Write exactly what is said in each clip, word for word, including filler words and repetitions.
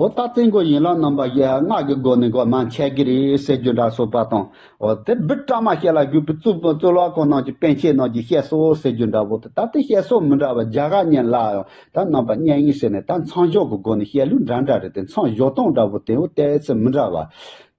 འོ་ད་བཙུན་མགོ་ཡན་ལག་རྣམ་པ་བཞི་སྔགས་ཀྱི་སྒོ་ནས་གོ་མ་འཆད་ཀྱི་རེད་ཟེར་རྒྱུ་འདྲ་སོགས་པ་དང་། འོ་དེ་བི་ཀྲ་མ་ཤཱི་ལ་བརྒྱུད་པའི་གཙུག་གཙུག་ལག་ཁང་ནང་གི་པཎ་ཆེན་རྣམས་ཀྱིས་བཤད་སོང་ཟེར་རྒྱུ་འདྲ་བོ་དེ་ད་ལྟ་བཤད་སྲོལ་མི་འདྲ་བ་རྒྱ་གར་ཉིད་ལ་ཡང་ད་རྣམ་པ་གཉིས་ཡིན་ཟེར་ནས་ད་མཚམས་སྦྱོར་གྱི་སྒོ་ནས་བཤད་ལུགས་འདྲ་འདྲ་རེད་དེ། མཚམས་སྦྱོར་སྟངས་འདྲ་བོ་དེ་འོ་ཏོག་ཙམ་མི་འདྲ་བ།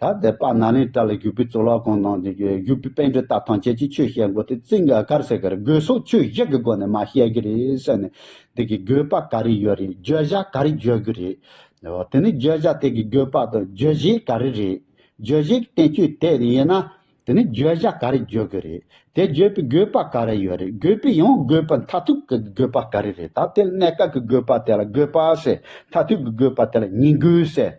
ད་དེ་དཔལ་ནཱ་ལེནྡྲ་ལ་བརྒྱུད་པའི་གཙུག་ལག་ཁང་ནང་གི་བརྒྱུད་པའི་པཎྜི་ཏ་ཐམས་ཅད་ཀྱིས་ཆོས་བཤད་མགོ་དེ་བཙུན་ག་ག་རེ་ཟེར་གི་རེད། དགོས་སོགས་ཆོས་བཞི་གི་སྒོ་ནས་མ་བཤད་གི་རེད་ཟེར་ནས་དེ་གི་དགོས་པ་ག་རེ་ཡོད་རེད། བརྗོད་བྱ་ག་རེ་བརྗོད་གི་རེད། དེ་ནི་བརྗོད་བྱ་དེ་གི་དགོས་པ་དང་བརྗོད་གཞི་ག་རེ་རེད། བརྗོད་གཞི་གི་བསྟན་བཅོས་དེ་ཡིན་ན། དེ་ནི་བརྗོད་བྱ་ག་རེ་བརྗོད་གི་རེད། དེ་བརྗོད་པའི་དགོས་པ་ག་རེ་ཡོད་རེད། དགོས་པའི་ཡང་དགོས་པ་མཐར་ཐུག་གི་དགོས་པ་ག་རེ་རེད། ད་དེ་གནས་སྐབས་ཀྱི་དགོས་པ་དེ་ལ་དགོས་པ་ཟེར། མཐར་ཐུག་གི་དགོས་པ་དེ་ལ་ཉིང་དགོས་ཟེར།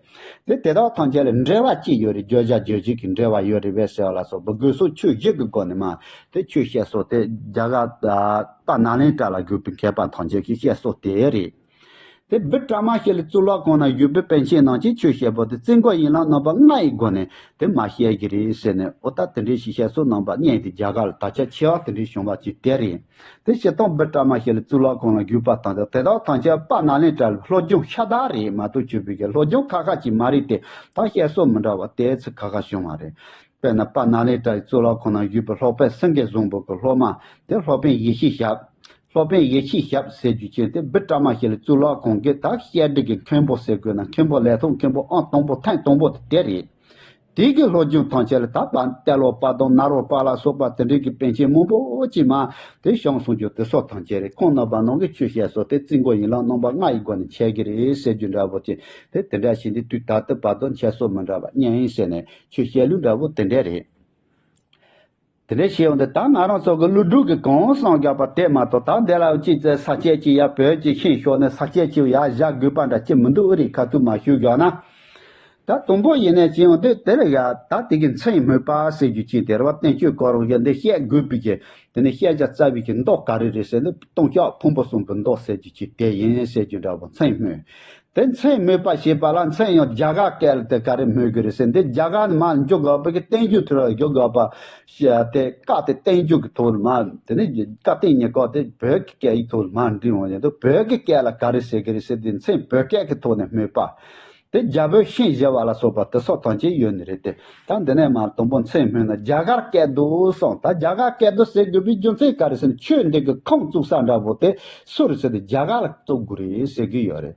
དེ་དེ་དག་ཐམས་ཅད་ལ་འབྲེལ་བ་ཅི་ཡོད་རེད། བརྗོད་བྱ་རྗོད་བྱེད་ཀྱི་འབྲེལ་བ་ཡོད་རེད་པས་ཟེར་བ་ལ་སོགས་པ་དགོས་སོགས་ཆོས་བཞི་གི་སྒོ་ནས་མ་དེ་ཆོས་བཤད་སྲོལ་དེ་རྒྱ་གར་དཔལ་ནཱ་ལེནྡྲ་ལ་བརྒྱུད་པའི་མཁས་པ་ཐམས་ཅད་ཀྱིས་བཤད་སྲོལ་དེ་རེད། དེ་བི་ཀྲ་མ་ཤཱི་ལའི་གཙུག་ལག་ཁང་ན་བཞུགས་པའི་པཎ་ཆེན་རྣམས་ཀྱིས་ཆོས་བཤད་པ་དེ་བཙུན་མགོ་ཡན་ལག་རྣམ་པ་ལྔ་ཡི་སྒོ་ནས་དེ་མ་བཤད་ཀྱི་རེད་ཟེར་ནས། འོ་ད་དེ་འདྲའི་ཞིག་བཤད་སྲོལ་རྣམ་པ་གཉིས་དེ་རྒྱ་གར་ལ་དར་ཁྱབ་ཆེ་བ་དེ་འདྲའི་བྱུང་བ་ཅིག་དེ་རེད། དེ་སྤྱིར་བཏང་བི་ཀྲ་མ་ཤཱི་ལའི་གཙུག་ལག་ཁང་ལ་བཞུགས་པ་དང་དེ་དག་ཐམས་ཅད་དཔལ་ནཱ་ལེནྡྲ་ལ་སློབ་སྦྱོང་ཤ་སྟག་རེད་མ་གཏོགས་ཆོས་པའི་གི་སློབ་སྦྱོང་ཁག་ཁག་ཅིག་མ་རེད་དེ། ད་བཤད་སྲོལ་མི་འདྲ་བ་དེ་ཚོ་ཁག་ཁག་བྱུང་བ་རེད། དཔེར་ན་དཔལ་ནཱ་ལེནྡྲ་ཡི་གཙུག་ལག་ཁང་ན་བཞུགས་པའི་སློབ་དཔོན་སེང་གེ་བཟང་པོ་གི་སློབ་མ་དེ་སློབ་དཔོན་ཡེ་ཤེས་ཞབས། སློབ་དཔོན་ཡེ་ཤེས་ཞབས་ཟེར་རྒྱུ་ཅན་དེ་བི་ཀྲ་མ་ཤཱི་ལའི་གཙུག་ལག་ཁང་གི་ད་བཤད་སྒྲིག་གི་མཁན་པོ་ཟེར་དགོས་ན་མཁན་པོ་ལས་ཐོག་མཁན་པོ་ཨང་དང་པོ་ཐེངས་དང་པོ་དེ་དེ་རེད། དེ་གི་སློབ་སྦྱོང་ཐམས་ཅད་ལ་ད་བ་ཏེ་ལོ་པ་དང་ནཱ་རོ་པ་ལ་སོགས་པ་དེ་འདྲའི་གི་པཎ་ཆེན་མང་པོ་ཅིག་མ་དེ་བྱུང་སོང་རྒྱུ་དེ་སོགས་ཐམས་ཅད་རེད། ཁོང་རྣམ་པ་རྣམས་ཀྱིས་ཆོས་བཤད་སྲོལ་དེ་བཙུན་མགོ་ཡན་ལག་རྣམ་པ་ལྔ་ཡི་སྒོ་ནས་འཆད་ཀྱི་རེད་ཟེར་རྒྱུ་འདྲ་བོ་ཅིག་དེ་དེ་འདྲ་ཞིག་འདི་དུས་ད་ལྟ་བར་དུ་འཆད་སྲོལ་མི་འདྲ་བ་གཉིས་ཡིན་ཟེར་ནས་ཆོས་བཤད་ལུགས་འདྲ་བོ་དེ་འདྲ་རེད། དེ་འདྲ་བཤད་ཡོང་དུས་ད་ང་རང་ཚོ་གི་ཀླུ་སྒྲུབ་ཀྱི་གང་བསམ་རྒྱག་པ་དེ་མ་གཏོགས། ད་འདི་ལ་ཅིག་ཙེ་ས་སྐྱེས་ཀྱི་ཡ་བོད་ཀྱི་ཤིང་ཤོག་ནས་ས་སྐྱེས་ཀྱི་ཡ་བཞག་དགོས་པ་འདྲ་ཅི་མི་འདུག་ཨེ་རེད། ཁ་ཐུག་མ་ཞུ་རྒྱག་ན། ད་དང་པོ་ཡིན་ནས་ཅི་ཡོང་དུས་དེ་ལ་ཡ་ད་དེ་གི་མཚན་སྨོས་པ་ཟེར་རྒྱུ་ཅིག་དེ་རེད་བ། བསྟན་བཅོས་གོ་རོགས་ཀྱི་འདི་བཤད་དགོས་པའི་གི་དེ་ནི་བཤད་བྱ་རྩ་བའི་གི་མདོ་ག་རེ་རེད་ཟེར་ན་ལྟུང་བཤགས་ཕུང་པོ་གསུམ་གྱི་མདོ་ཟེར་རྒྱུ་ཅིག་དེ་ཡིན་ཟེར་རྒྱུ་འདྲ་བོ་མཚན་སྨོས། དེ་མཚན་སྨོས་པ་ཞེས་པ་ལ་མཚན་ཡང་རྒྱ་གར་སྐད་ལ་དེ་ག་རེ་སྨོས་ཀྱི་རེད་ཟེར་འདི་རྒྱ་གར་ནས་མར་འཇུག་དགོས་པ་གི་བསྟན་རྒྱུ་དེ་ལ་འཇུག་དགོས་པ་ཞེས་དེ་བཀའ་དེ་བསྟན་རྒྱུ་གི་ཐོག་ལ་མར་དེ་ནི་བཀའ་བསྟན་ཉེ་སྐོར་དེ་བོད་ཀྱི་སྐད་ཡིག་ཐོག་ལ་མར་འབྲི་འོང་ཡང་དུ་བོད་ཀྱི་སྐད་ལ་ག་རེ་ཟེར་གི་རེད་ཟེར་དེ་མཚན་བོད་སྐད་ཀྱི་ཐོག་ནས་སྨོས་པ། དེ་རྒྱ་བོད་ཤིང་བཞི་བ་ལ་སོགས་པ་དེ་སོགས་ཐམས་ཅད་ཡོད་ནི་རེད་དེ། ད་འདི་ནས་མར་དང་པོ་མཚན་སྨོས་ན་རྒྱ་གར་སྐད་དུ་གསུངས། ད་རྒྱ་གར་སྐད་དུ་ཟེར་དགོས་པའི་རྒྱུ་མཚན་ག་རེ་ཟེར་ན་ཆོས་འདི་གི་ཁུངས་བཙུགས་ས་འདྲ་བོ་དེ་སུ་རེད་ཟེར་ཏེ་རྒྱ་གར་ལ་བཙུགས་དགོས་རེད་ཟེར་གི་ཡོད་རེད།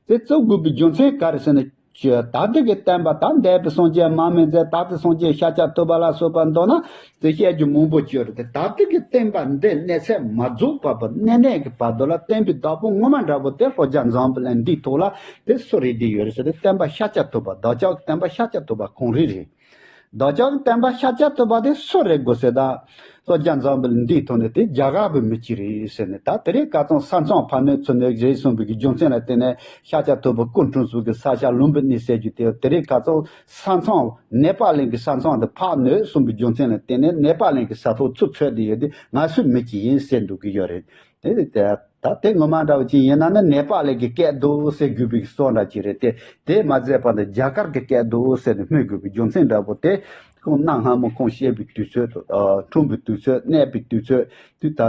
དེ་བཙུགས་དགོས་པའི་རྒྱུ་མཚན་ག་རེ་ཟེར་ན། ད་ལྟ་གི་བསྟན་པ་ད་འདས་པའི་སངས་རྒྱས་མར་མེ་མཛད། ད་ལྟ་སངས་རྒྱས་ཤཱཀྱ་ཐུབ་པ་ལ་སོགས་པ་མདོར་ན་དེ་བཤད་རྒྱུ་མང་པོ་ཅིག་ཡོད་རེད་དེ། ད་ལྟ་གི་བསྟན་པ་འདི་གནས་ཚད་མ་རྫོགས་བར་དུ་གནས་གནས་ཀྱི་བར་དུ་ལ་བསྟན་པའི་བདག་པོ་ངོ་མ་འདྲ་བོ་དེ་ལྷོ་རྒྱ་འཛམ་བུ་གླིང་འདིའི་ཐོག་ལ་དེ་སུ་རེད་དེ་ཡོད་རེད་ཟེར་ཏེ། བསྟན་པ་ཤཱཀྱ་ཐུབ་པ་བདག་ཅག་གི་བསྟན་པ་ཤཱཀྱ་ཐུབ་པ་ཁོང་རང་རེད། བདག་ཅག་གི་བསྟན་པ་ཤཱཀྱ་ཐུབ་པ་དེ་སུ་རེད་དགོས་ཟེར་ད། ལྷོ་རྒྱ་འཛམ་བུ་གླིང་འདིའི་ཐོག་ནས་དེ་རྒྱ་གར་བའི་མི་གཅིག་རེད་ཟེར་ནས། ད་དེ་རིང་ཁ་སང་ས་མཚམས་ཕར་ནོར་ཚུར་ནོར་རེད་གསུངས་པའི་གི་རྒྱུ་མཚན་ལ་བརྟེན་ནས་ཤཱཀྱ་ཐུབ་པ་སྐུ་འཁྲུངས་ས་གི་ས་ཆ་ལུམ་བི་ནི་ཟེར་རྒྱུ་དེ་དེ་རིང་ཁ་སང་ས་མཚམས་ནེ་པ་ལིང་གི་ས་མཚམས་དེ་ཕར་ནོར་གསུངས་པའི་རྒྱུ་མཚན་ལ་བརྟེན་ནས་ནེ་པ་ལིང་གི་ས་ཐོག་ཚུར་འཚོལ་བསྡད་ཡོད་དེ་ང་ཚོའི་མི་གཅིག་ཡིན་ཟེར་འདུག་གི་ཡོད་རེད། དེ་ནི་དེ་ད་དེ་ངོ་མ་འདྲ་བོ་ཅིག་ཡིན་ན་ནི་ནེ་པ་ལི་གི་སྐད་དུ་ཟེར་དགོས་པའི་གི་བཟོ་འདྲ་ཅིག་རེད་དེ། དེ་མ་ཟད་པ་ནི་རྒྱ་གར་གི་སྐད་དུ་ཟེར་ནས་སྨོས་དགོས་པའི་རྒྱུ་མཚན་འདྲ་བོ་དེ། ཁོང་གནའ་སྔ་མོ་ཁོང་བཤད་པའི་དུས་ཚོད་དུ་འཁྲུངས་པའི་དུས་ཚོད་གནས་པའི་དུས་ཚོད་དུས་ད་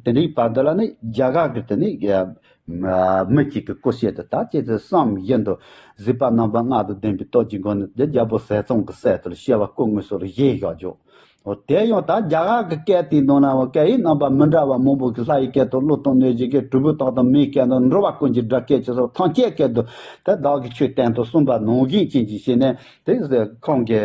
དེ་འདྲའི་བར་དུ་ལ་ནི་རྒྱ་གར་གི་དེ་ནི་མི་གཅིག་གི་སྐུ་བཤད་དུ་ད་ཅེས་དུ་བསམ་བཞིན་དུ་གཟིགས་པ་རྣམ་པ་ལྔ་དང་ལྡན་པའི་སྟོབས་ཀྱི་སྒོ་ནས་དེ་རྒྱལ་པོ་ཟས་གཙང་གི་སྲས་དེ་ལ་བཤད་པ་སྐུ་དངོས་སུ་ལ་བཞེས་བཞག་རྒྱུ། འོ་དེ་ཡང་ད་རྒྱ་གར་གྱི་སྐད་དེའི་ནང་ན་འོ་སྐད་ཡིག་རྣམ་པ་མི་འདྲ་བ་མང་པོ་གི་ལྷ་ཡི་སྐད་དང་ཀླུ་དང་གནོད་སྦྱིན་སྐད་གྲུལ་བུམ་དག་དང་མིའི་སྐད་དང་འགྲོ་བ་ཀུན་གྱི་སྒྲ་སྐད་ཀྱི་སོགས་ཐམས་ཅད་སྐད་དུ་དེ་བདག་གིས་ཆོས་བསྟན་དུ་གསུངས་པ་ནང་བཞིན་ཅན་གྱི་བྱས་ནས་དེ་ཁོང་གིས་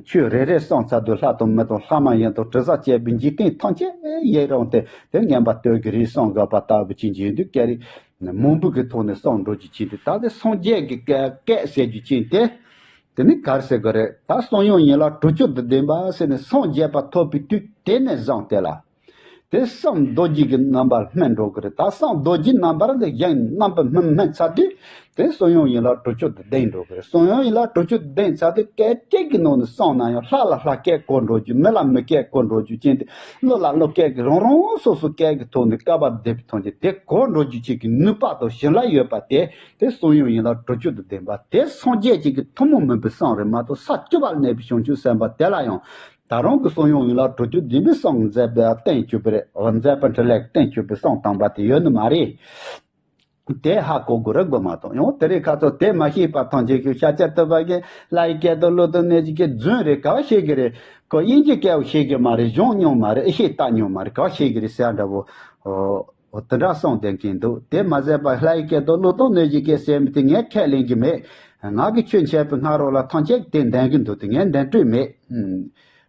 ཆོས་རེ་རེ་གསུངས་ཚར་དུས་ལྷ་དང་མི་དང་ལྷ་མ་ཡིན་དང་དྲི་ཟ་བཅས་པའི་འཇིག་རྟེན་ཐམས་ཅད་ཡི་རངས་ཏེ་དེ་ངན་པ་སྟོད་ཀྱི་རིགས་གསུངས་དགོས་པ་ལྟ་བུ་ཅན་གྱི་ཡིན་དུས་སྐད་རིགས་མང་པོ་གི་ཐོག་ནས་གསུངས་འགྲོ་རྒྱུ་ཅན་དེ། ད་དེ་སངས་རྒྱས་ཀྱི་སྐད་སྐད་ཟེར་རྒྱུ་ཅན་དེ། དེ་ནི་ག་རེ་ཟེར་དགོས་རེད། ད་གསུང་དབྱངས་ཡན་ལག་དྲུག་ཅུ་དང་ལྡན་པ་ཟེར་ནས་སངས་རྒྱས་པ་ཐོབ་པའི་དུས་དེ་ནས་བཟུང་སྟེ་ལ། དེ་སེམས་རྡོ་རྗེ་གི་རྣམ་པར་སྨིན་འགྲོ་གི་རེད། ད་སེམས་རྡོ་རྗེ་རྣམ་པར་དེ་གཞན་རྣམ་པར་སྨིན་སྨིན་ཚར་དུས། དེ་གསུང་དབྱངས་ཡན་ལག་དྲུག་ཅུ་དང་ལྡན་འགྲོ་གི་རེད། གསུང་དབྱངས་ཡན་ལག་དྲུག་ཅུ་དང་ལྡན་ཚར་དུས་སྐད་ཅིག་གི་ནང་ནས་གསུངས་ན་ཡང་ལྷ་ལ་ལྷ་སྐད་གོ་འགྲོ་རྒྱུ། མི་ལ་མི་སྐད་གོ་འགྲོ་རྒྱུ་ཅན་དེ། ཀླུ་ལ་ཀླུ་སྐད་ཀྱི་རང་རང་སོ་སོ་སྐད་ཀྱི་ཐོག་ནས་བསྐལ་པ་འདས་པའི་ཐོག་ནས་དེ་གོ་འགྲོ་རྒྱུ་ཅིག་གི་ནུས་པ་དང་བྱིན་རླབས་ཡོད་པ་དེ། དེ་གསུང་དབྱངས་ཡན་ལག་དྲུག་ཅུ་དང་ལྡན་པ་དེ་སངས་རྒྱས་ཀྱི་ཐུན་མོང་མིན་པའི་གསུང་རེད་མ་གཏོགས་ས་བཅུ་པ་ལ་གནས་པའི་བྱང་ཆུབ་སེམས་དཔའ་དེ་ལ་ཡང་ད་རུང་གི་གསུང་དབྱངས་ཡན་ལག་དྲུག་ཅུ་དང་ལྡན་པའི་གསུང་མཛད་པའི་བསྟན་བཅོས་པ་རེད། མཛད་པ་འཕྲིན་ལས་ཀྱི་བསྟན་བཅོས་པའི་གསུང་དམ་པ་དེ་ཡོད་ནི་མ་རེད། དེ་ཧ་གོ་དགོས་རེད་དགོས་མ་གཏོགས། ཡང་དེ་རིང་ཁ་སང་དེ་མ་ཤེས་པ་ཐམས་ཅད་ཀྱིས་ཤཱཀྱ་ཐུབ་པ་གིས་ལྷ་ཡི་སྐད་དང་ཀླུ་དང་གནོད་སྦྱིན་གྱི་རྫུན་རེད། ག་བ་ཤེས་ཀྱི་རེད། ཁོ་དབྱིན་ཇི་སྐད་ཤེས་ཀྱི་མ་རེད། གཞུང་མྱོང་མ་རེད། ཨེ་ཤེས་ལྟ་མྱོང་མ་རེད། ག་བ་ཤེས་ཀྱི་རེད་ཟེར་འདྲ་བོ། འོ་དེ་འདྲ་གསུངས་བསྡད་མཁན་འདུག་དེ་མ་ཟད་པ་ལྷ་ཡི་སྐད་དང་ཀླུ་དང་གནོད་སྦྱིན་གྱི་ཟེར་མི་དེ་ངས་ཁས་ལེན་གྱི་མེད། ང་གིས་ཆོས་འཆད་པའི་སྔ་རོལ་ལ་ཐམས་ཅད་དེ་འདོན་གྱི་འདུག་དེ་ངས་འདོན་འདོད་མེད།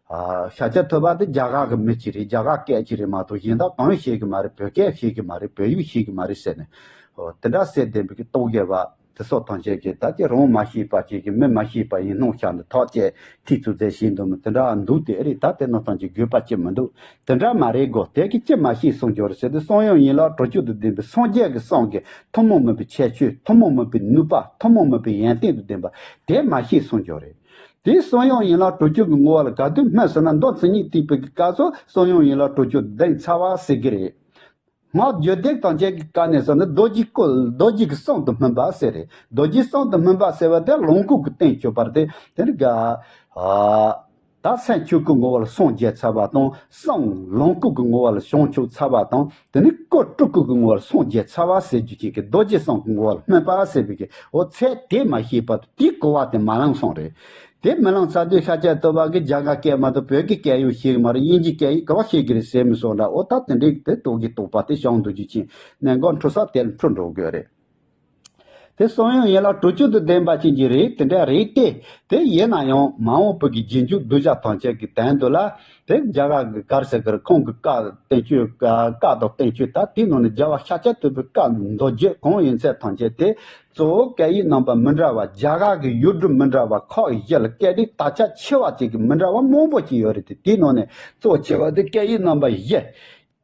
ཨ། ཤཱཀྱ་ཐུབ་པ་དེ་རྒྱ་གར་གྱི་མི་ཅིག་རེད། རྒྱ་གར་སྐད་ཅིག་རེད་མ་གཏོགས་གཞན་དག་གང་ཡང་ཤེས་ཀྱི་མ་རེད། བོད་སྐད་ཤེས་ཀྱི་མ་རེད། བོད་ཡིག་ཤེས་ཀྱི་མ་རེད་ཟེར་ནས། འོ་དེ་འདྲ་ཟེར་བསྡད་པའི་གི་རྟོག་གེ་བ་དེ་ཚོ་ཐམས་ཅད་ཀྱིས་ད་ཀྱི་རང་མ་ཤེས་པ་ཅིག་གི་མི་མ་ཤེས་པ་ཡིན་སྣང་ཤར་འདི་ཐག་བཅད་ཐིག་ཚུལ་མཛད་བཞིན་འདུག་མི་དེ་འདྲ་འདུག་དེ་རེད། ད་དེ་ནང་ཐམས་ཅད་དགོས་པ་ཅི་མི་འདུག་དེ་འདྲ་མ་རེད་གོ། དེ་གི་ཅི་མ་ཤེས་གསུངས་ཀྱི་རེད་ཟེར་དུས་གསུང་ཡུམ་ཡན་ལག་དྲུག་ཅུ་དང་ལྡན་པའི་སངས་རྒྱས་ཀྱི་གསུང་གི་ཐུན་མོང་མིན་པའི་ཁྱད་ཆོས། ཐུན་མོང་མིན་པའི་ནུས་པ། ཐུན་མོང་མིན་པའི་ཡོན་ཏན་དང་ལྡན་པ་དེ་མ་ཤེས་གསུངས་ཀྱི་རེད། དེ་གསུང་ཡུམ་ཡན་ལག་དྲུག་ཅུ་གི་ངོ་བོ་ལ་ག་དུས་སྨོས་ཟེར་ན། མདོ་མཚན་ཉིད་ཐེག་པའི་སྐབས་སུ་གསུང་ཡུམ་ཡན་ལག་དྲུག་ཅུ་ལྡན་ཚར་བ་ཟེར་གྱི་རེད། སྔགས་རྒྱུད་སྡེ་དང་བཅས་ཀྱི་སྐབས་ནས་བཟུང་ནས་རྡོ་རྗེ་སྐུ། རྡོ་རྗེ་གི་གསུང་དང་སྨིན་པ་ཟེར་རེད། རྡོ་རྗེ་གསུང་དང་སྨིན་པ་ཟེར་བ་དེ་ལོངས་སྐུ་གི་སྟེང་གྱུར་པ་དེ། དེ་ནི་ག་ཨ། ད་སེམས་ཆོས་སྐུ་ངོ་བོ་ལ་སངས་རྒྱས་ཚར་བ་དང་། གསུང་ལོངས་སྐུ་གི་ངོ་བོ་ལ་བྱང་ཆུབ་ཚར་བ་དང་། དེ་ནི་སྐུ་སྤྲུལ་སྐུ་གི་ངོ་བོ་ལ་སངས་རྒྱས་ཚར་བ་ཟེར་རྒྱུ་ཅིག་གི། རྡོ་རྗེ་གསུང་གི་ངོ་བོ་ལ་སྨིན་པ་ཟེར་བའི་གི། འོ་ཚེ་དེ་མ་ཤེས་པ་དེ་གོ་བ་དེ་མ་ལངས་སོང་རེད། དེ་མི་ལངས་ཚར་དུས་ཤཱཀྱ་ཐུབ་པ་གིས་རྒྱ་གར་སྐད་མ་གཏོགས་བོད་ཀྱི་སྐད་ཡང་ཤེས་ཀྱི་མ་རེད། དབྱིན་ཇིའི་སྐད་ཡིག་ག་བ་ཤེས་ཀྱི་རེད་ཟེར་མི་སོང་འདྲ། འོ་ད་དེ་འདྲའི་དེ་རྟོག་གེ་རྟོག་པ་དེ་བྱང་དུ་རྒྱུ་ཅན་གནད་འགག་འཁྲུལ་ས་དེར་འཁྲུལ་འགྲོ་དགོས་རེད། དེ་གསུང་ཡུམ་ཡན་ལག་དྲུག་ཅུ་དང་ལྡན་པ་ཅན་གྱི་རེད། དེ་འདྲ་རེད་དེ། དེ་ཡིན་ན་ཡང་མ་འོངས་པའི་གི་རྗེས་འཇུག་གདུལ་བྱ་ཐམས་ཅད་ཀྱི་དོན་དུ་ལ། དེ་རྒྱ་གར་གྱི་གར་ཟེར་གི་རེད། ཁོང་གི་བཀའ་བསྟན་བཅོས། བཀའ་དང་བསྟན་བཅོས། ད་དེའི་ནང་ནས་རྒྱལ་བ་ཤཱཀྱ་ཐུབ་པའི་བཀའ་མདོ་རྒྱུད་གང་ཡིན་ཚད་ཐམས་ཅད་དེ། གཙོ་བོ་སྐད་ཡིག་རྣམ་པ་མི་འདྲ་བ། རྒྱ་གར་གྱི་ཡུལ་གྲུ་མི་འདྲ་བ། ཁག་བཞི་ལ་སྐད་རིགས་དག་ཆ་ཆེ་བ་ཅིག་གི་མི་འདྲ་བ་མང་པོ་ཅིག་ཡོད་རེད་དེ། དེའི་ནང་ནས་གཙོ་ཆེ་བ་དེ་སྐད་ཡིག་རྣམ་པ་བཞི།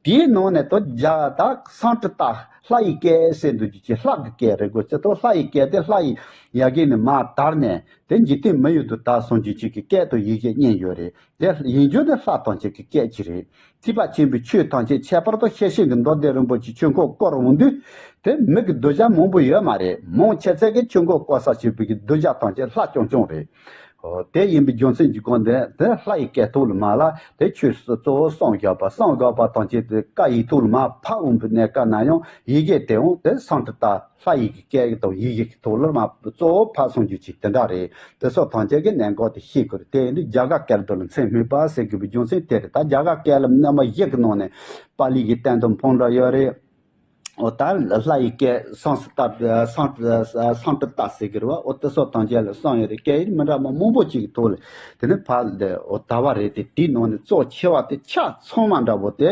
དེའི་ནང་ནས་ད་རྒྱ་ད་སཾ་སྐྲྀ་ཏ། ལྷ་ཡི་སྐད་ཟེར་འདུག་རྒྱུ་ཅིག་ལྷ་གི་སྐད་རེད་གོ། ཅི་ཐོག་ལྷ་ཡི་སྐད་དེ་ལྷ་ཡི་ཡ་གི་ནས་མར་དར་ནས་དེ་འཇིག་རྟེན་མི་ཡུལ་དུ་དར་སོང་རྒྱུ་ཅིག་གི་སྐད་དང་ཡི་གེ་གཉིས་ཡོད་རེད། དེ་ཡིན་རྒྱུ་དེ་ལྷ་ཐམས་ཅད་ཀྱི་སྐད་ཅིག་རེད། ཐེག་པ་ཆེན་པོའི་ཆོས་ཐམས་ཅད་ཁྱད་པར་དུ་ཤེར་ཕྱིན་གྱི་མདོ་སྡེ་རིན་པོ་ཆེ་ཆོས་འཁོར་བསྐོར་འོང་དུས། དེ་མི་གི་གདུལ་བྱ་མང་པོ་ཡོད་མ་རེད། མང་ཆེ་ཚད་ཀྱི་ཆོས་འཁོར་བསྐོར་ས་བྱེད་པའི་གི་གདུལ་བྱ་ཐམས་ཅད་ལྷ་རྐྱང་རྐྱང་རེད། ཨོ། དེ་ཡིན་པའི་རྒྱུ་མཚན་གྱི་སྒོ་ནས་དེ་ལྷ་ཡི་སྐད་ཐོག་ལ་མར་ལ་དེ་ཆོས་གཙོ་བོ་གསུང་བཞག་པ། གསུང་བཞག་པ་ཐམས་ཅད་དེ་བཀའ་ཡིག་ཐོག་ལ་མར་ཕབ་འོང་པའི་གནས་སྐབས་ན་ཡང་ཡི་གེ་དེའང་དེ་སཾ་སྐྲྀ་ཏ། ལྷ་ཡི་གི་སྐད་དང་ཡི་གེ་གི་ཐོག་ལ་མར་གཙོ་བོ་ཕབ་སོང་རྒྱུ་ཅིག་དེ་འདྲ་རེད། དེ་སོགས་ཐམས་ཅད་ཀྱི་གནད་འགག་དེ་ཤེས་དགོས་རེད། དེ་ཡིན་དུས་རྒྱ་གར་སྐད་དུ་ལ་མཚན་སྨོས་པ་ཟེར་དགོས་པའི་རྒྱུ་མཚན་དེ་རེད། ད་རྒྱ་གར་སྐད་ལ་རྣམ་པ་བཞི་གི་ནང་ནས་པཱ་ལི་གི་སྟེང་དུ་ཕུང་འདྲ་ཡོད་རེད། འོ་ད་ལྷ་ཡི་སྐད་སཾ་སྐྲྀ་ཏ། སཾ་སཾ་སྐྲྀ་ཏ་ཟེར་གི་རེད་བ། འོ་དེ་སོགས་ཐམས་ཅད་ལ་གསུངས་ཡོད་རེད། སྐད་ཡིག་མི་འདྲ་མ་མང་པོ་ཅིག་གི་ཐོག་ལ་དེ་ནི་ཕར་འདི་འོ་དར་བ་རེད་དེ། དེའི་ནང་ནས་གཙོ་ཆེ་བ་དེ་ཆ་ཚང་མ་འདྲ་པོ་དེ།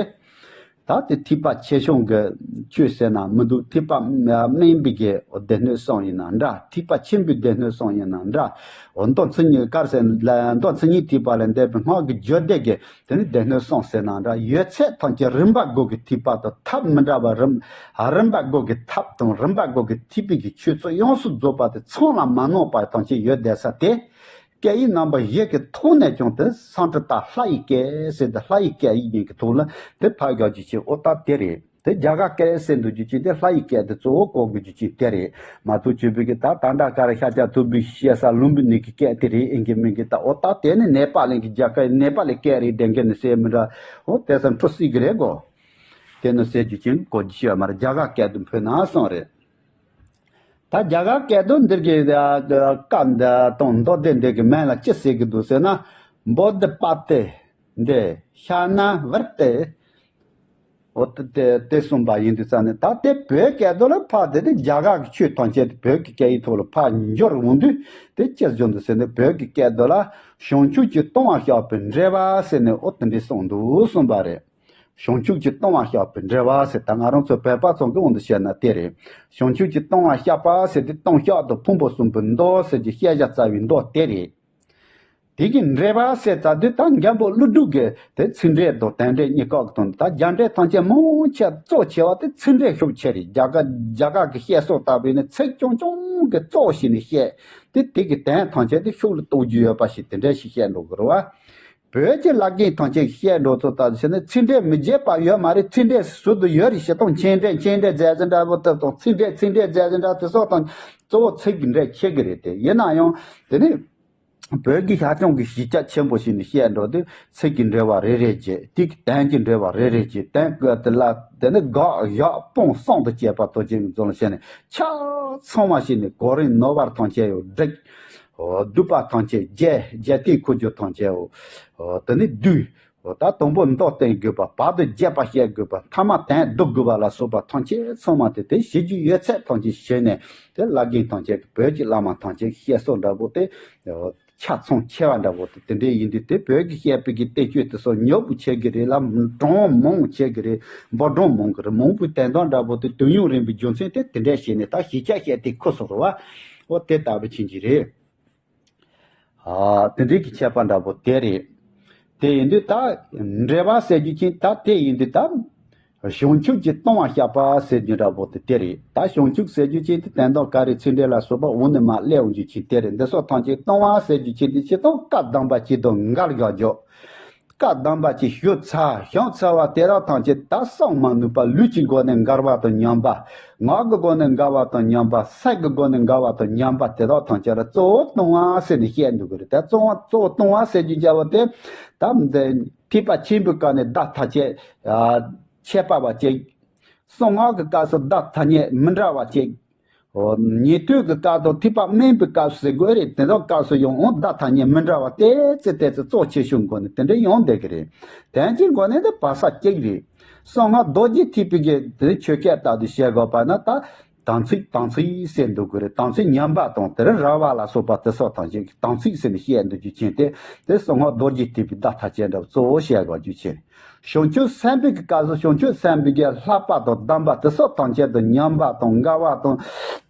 ད་དེ་ཐེག་པ་ཆེ་ཆུང་གི་ཆོས་ཟེར་ན་མི་འདུག་ཐེག་པ་དམན་པའི་གི་འོ་སྡེ་སྣོད་གསུམ་ཡིན་ན་འདྲ། ཐེག་པ་ཆེན་པོའི་སྡེ་སྣོད་གསུམ་ཡིན་ན་འདྲ། འོ་མདོ་མཚན་ཉིད་ག་རེ་ཟེར་ན། མདོ་མཚན་ཉིད་ཐེག་པ་ལས་འདས་པའི་སྔགས་ཀྱི་རྒྱུད་སྡེ་གི་དེ་ནི་སྡེ་སྣོད་གསུམ་ཟེར་ན་འདྲ། ཡོད་ཚད་ཐམས་ཅད་རིམ་པ་དགུ་གི་ཐེག་པ་དང་ཐབས་མི་འདྲ་བ། རིམ་རིམ་པ་དགུ་གི་ཐབས་དང་རིམ་པ་དགུ་གི་ཐེག་པའི་གི་ཆོས་ཚུལ་ཡོངས་སུ་རྫོགས་པ་དེ་ཚང་ལ་མ་ནོར་བ་ཐམས་ཅད་ཡོད་བསྡད་ས་དེ། སྐད་ཡིག་རྣམ་པ་བཞི་གི་ཐོག་ནས་ཀྱང་དེ་སཾ་སྐྲྀ་ཏ་ལྷ་ཡི་སྐད་ཟེར་ཏེ་ལྷ་ཡི་སྐད་ཡིག་ཡིན་གྱི་ཐོག་ལ་དེ་ཕབ་རྒྱག་རྒྱུ་ཅིག་འོ་ད་དེ་རེད། དེ་རྒྱ་གར་སྐད་ཟེར་འདུག་རྒྱུ་ཅིག་དེ་ལྷ་ཡི་སྐད་དེ་གཙོ་བོ་གོ་དགོས་རྒྱུ་ཅིག་དེ་རེད་མ་གཏོགས། བྱས་པའི་གི་ད་ད་ལྟ་ག་རེ་ཤཱཀྱ་ཐུབ་པའི་བཤད་ས་ལུམ་བི་ནི་གི་སྐད་དེ་རེད་ཨེ་གི་མིན་གི། ད་འོ་ད་དེ་ནི་ནེ་པ་ལི་གི་རྒྱ་གར་ནེ་པ་ལི་སྐད་རེད་དྲན་གི་ནི་ཟེར་མི་འདྲ། འོ་དེ་ཚོ་འཁྲུལ་སྲིད་གི་རེད་གོ། དེ་ནི་ཟེར་རྒྱུ་ཅིག་གོ་རྒྱུ་ཞིག་ཡོད་མ་རེད། རྒྱ་གར་སྐད་དུ་འཕོས་ན་སོང་རེད། ད་རྒྱ་གར་སྐད་དུ་འདིར་གྱི་བཀའ་འདི་དང་མདོ་སྡེ་འདི་གི་མིང་ལ་ཅི་ཟེར་གྱི་འདུག་ཟེར་ན། བོ་དྷི་པ་ཏི་འདི་ཤ་ན་བར་ཏི། འོ་དེ་དེ་དེ་གསུངས་པ་ཡིན་དུས་ཙང་ནས། ད་དེ་བོད་སྐད་དུ་ལ་ཕར་དེ་དེ་རྒྱ་གར་གྱི་ཆོས་ཐམས་ཅད་དེ་བོད་ཀྱི་སྐད་ཡིག་ཐོག་ལ་ཕར་འགྱུར་འོང་དུས་དེ་ཅི་བྱུང་འདུག་ཟེར་ན། བོད་ཀྱི་སྐད་དུ་ལ་བྱང་ཆུབ་ཀྱི་ལྟུང་བ་བཤགས་པའི་འགྲེལ་པ་ཟེར་ནས་འོ་དེ་འདྲས་གསུངས་འདུག་གསུངས་པ་རེད། བྱང་ཆུབ་ཀྱི་ལྟུང་བ་བཤགས་པའི་འགྲེལ་པ་ཟེར། ད་ང་རང་ཚོ་བོད་པ་ཚོ་གི་དབང་དུ་བྱས་ན་དེ་རེད། བྱང་ཆུབ་ཀྱི་ལྟུང་བ་བཤགས་པ་ཟེར་དེ་ལྟུང་བཤགས་དང་ཕུང་པོ་གསུམ་པོའི་མདོ་ཟེར་གྱི་བཤད་བྱ་རྩ་བའི་མདོ་དེ་རེད། དེ་གི་འགྲེལ་པ་ཟེར་ཙ་དུས་ད་འཇམ་པོ་ཀླུ་སྒྲུབ་ཀྱི་དེ་ཚིག་འགྲེལ་དང་དོན་འགྲེལ་གཉིས་ཀ་གི་དོན། ད་རྒྱ་འགྲེལ་ཐམས་ཅད་མང་ཆེ་གཙོ་ཆེ་བ་དེ་ཚིག་འགྲེལ་ཤུགས་ཆེ་རེད། རྒྱ་གར་རྒྱ་གར་གྱི་བཤད་སྲོལ་ལྟ་བུ་ནི་ཚིག་ཆུང་ཆུང་གི་གཙོ་བྱས་ནས་བཤད་དེ། དེ་གི་དོན་ཐམས་ཅད་དེ་ཤུགས་ལ་རྟོགས་རྒྱུ་ཡོད་པ་ཞིག་དེ་འདྲ་ཞིག་བཤད་འགྲོ་གི་རེད་བ། བོད་ཀྱི་བླ་རྒན་ཐམས་ཅད་བཤད་འགྲོ་ཚོ་ལྟ་བུ་བྱས་ན་ཚིག་འགྲེལ་མི་བརྗེད་པ་ཡོད་མ་རེད། ཚིག་འགྲེལ་ཟུར་དུ་ཡོད་རེད། བྱས་ཙང་མཆན་འགྲེལ་མཆན་འགྲེལ་མཛད་ཟིན་འདྲ་པོ་དེ་དང་། ཚིག་འགྲེལ་ཚིག་འགྲེལ་མཛད་ཟིན་འདྲ་དེ་སོགས་དང་གཙོ་བོ་ཚིག་གི་འགྲེལ་ཆེ་གི་རེད་དེ། ཡིན་ན་ཡང་དེ་ནི་ བོད་ཀྱི་ཤར་བྱང་གི་གཞིས་ཆགས་ཆེན་པོ་ཞིག་ནས་བཤད་འགྲོ་དུས་ཚིག་གི་འགྲེལ་བ་རེ་རེ་བྱས། དེ་གི་དོན་གྱི་འགྲེལ་བ་རེ་རེ་བྱས། དོན་གྱི་དེ་ལ་དེ་ནི་དགག་བཞག་སྤོང་གསུམ་དུ་བྱས་པ་ཐོག་ཅན་གྱི་རྫོང་ལ་བཤད་ནས། ཆ་ཚང་མ་ཞིག་ནས་གོ་རིམ་ནོར་བ་ཐམས་ཅད་ཡོད་བསྒྲིགས། འོ། སྡུད་པ་ཐམས་ཅད་རྒྱས། རྒྱས་བསྟན་ཁུ་བྱུག་ཐམས་ཅད་འོ། འོ། དེ་ནི་བསྡུས། འོ། ད་དང་པོ་མདོ་བསྟན་དགོས་པ། བར་དུ་རྒྱས་པ་བཤད་དགོས་པ། ཐ་མ་དོན་བསྡུ་དགོས་པ་ལ་སོགས་པ་ཐམས་ཅད་ཚང་མ་དེ་དེ་བྱེད་རྒྱུ་ཡོད་ཚད་ཐམས་ཅད་བྱས་ནས། དེ་བླ་རྒན་ཐམས་ཅད་ཀྱི་བོད་ཀྱི་བླ་མ་ཐམས་ཅད་ཀྱི་བཤད་སྲོལ་འདྲ་པོ་དེ། འོ། ཆ་ཚང་ཆེ་བ་འདྲ་པོ་དེ་དེ་འདྲས་ཡིན་དུས། དེ་བོད་ཀྱི་བཤད་པའི་གི་བསྟན་བཅོས་དེ་ཚོ་ཉོབ་ཆེ་གི་རེད་ལ། གྲངས་མང་ཆེ་གི་རེད། འབོར་གྲངས་མང་གི་རེད། མང་པོའི་དོན་དག་འདྲ་པོ་དེ་དུས་ཡུན་རིང་པོའི་རྒྱུ་མཚན་དེ་དེ་འདྲས་བྱས་ནས། ད་གཞིས་ཆགས་བཤད་དེ་ཁུ་སོ་རུ་བ། འོ། དེ་ལྟ་བུ་ཕྱིན་གྱི་རེད། ཨ། དེ་འདྲའི་གི་ཁྱད་པར་འདྲ་པོ་དེ་རེད། དེ་ཡིན་དུས་ད་འགྲེལ་པ་ཟེར་རྒྱུ་ཅན་ད་དེ་ཡིན་དུས། ད་བྱང་ཆུབ་ཀྱི་ལྟུང་བ་བཤགས་པ་ཟེར་རྒྱུ་འདྲ་པོ་དེ་དེ་རེད། ད་བྱང་ཆུབ་ཟེར་རྒྱུ་ཅན་དེ་དོན་དག་ག་རེ་ཚིག་འགྲེལ་ལ་སོགས་པ་འོག་ནས་མར་སླེབས་འོང་རྒྱུ་ཅན་དེ་རེད། འདི་སོགས་ཐམས་ཅད་ལྟུང་བ་ཟེར་རྒྱུ་ཅན་དེ་སྤྱིར་བཏང་བཀའ་གདམས་པ་ཅིག་དང་འགལ་བཞག་རྒྱུ། བཀའ་གདམས་པ་ཅིག་ཞུ་ཚར་བྱུང་ཚར་བ་དེ་དག་ཐམས་ཅད་ད་བསམ་མ་ནུས་པ། ལུས་ཀྱི་སྒོ་ནས་འགལ་བ་དང་ཉམས་པ། ངག་གི་སྒོ་ནས་འགལ་བ་དང་ཉམས་པ། སེམས་ཀྱི་སྒོ་ནས་འགལ་བ་དང་ཉམས་པ་དེ་དག་ཐམས་ཅད་ལ་གཙོ་བོ་ལྟུང་བ་ཟེར་ནས་བཤད་འདུག་གི་རེད། ད་གཙོ་བོ་གཙོ་བོ་ལྟུང་བ་ཟེར་རྒྱུ་འདྲ་པོ་དེ། ད་འདི་ཐེག་པ་ཆེན་པོའི་སྐབས་ནས་བརྡ་ཐག་བཅད། ཨ། ཁྱད་པར་བ་བཅད། གསང་སྔགས་ཀྱི་སྐབས་སུ་བརྡ་ཐག་ཉེ་མི་འདྲ་བ་བཅད། འོ། ཉན་ཐོས་ཀྱི་སྐབས་དང་ཐེག་པ་དམན་པའི་སྐབས་སུ་ཟེར་དགོས་རེད། དེ་དག་སྐབས་སུ་ཡང་འོང་བརྡ་ཐག་ཉེ་མི་འདྲ་བ་ཏོག་ཙམ་ཏོག་ཙམ་གཙོ་ཆེ་ཤོས་སྒོ་ནས་དེ་འདྲ་ཡོང་བསྡད་ཀྱི་རེད། དོན་གྱི་སྒོ་ནས་ནི་བར་ས་གཅིག་རེད། གསང་སྔགས་རྡོ་རྗེ་ཐེག་པའི་གི་དེ་ཆོས་སྐད་ལྟར་དུ་བཤད་དགོས་པ་ན། ད་དམ་ཚིག་དམ་ཚིག་ཟེར་འདུག་གི་རེད། དམ་ཚིག་ཉམས་པ་དང་དེར་ར་བ་ལ་སོགས་པ་དེ་སོགས་ཐམས་ཅད་ཀྱི་དམ་ཚིག་ཟེར་ནས་བཤད་འདུག་རྒྱུ་ཅན་དེ། དེ་གསང་སྔགས་རྡོ་རྗེ་ཐེག་པའི་བརྡ་ཐག་བཅད་འདྲ་གཙོ་བོ་བཤད་དགོས་རྒྱུ་ཅན། བྱང་ཆུབ་སེམས་དཔའི་གི་སྐབས་སུ་བྱང་ཆུབ་སེམས་དཔའི་གི་བསླབ་པ་དང་གདམས་པ་དེ་སོགས་ཐམས་ཅད་དུ་ཉམས་པ་དང་འགལ་བ་དང་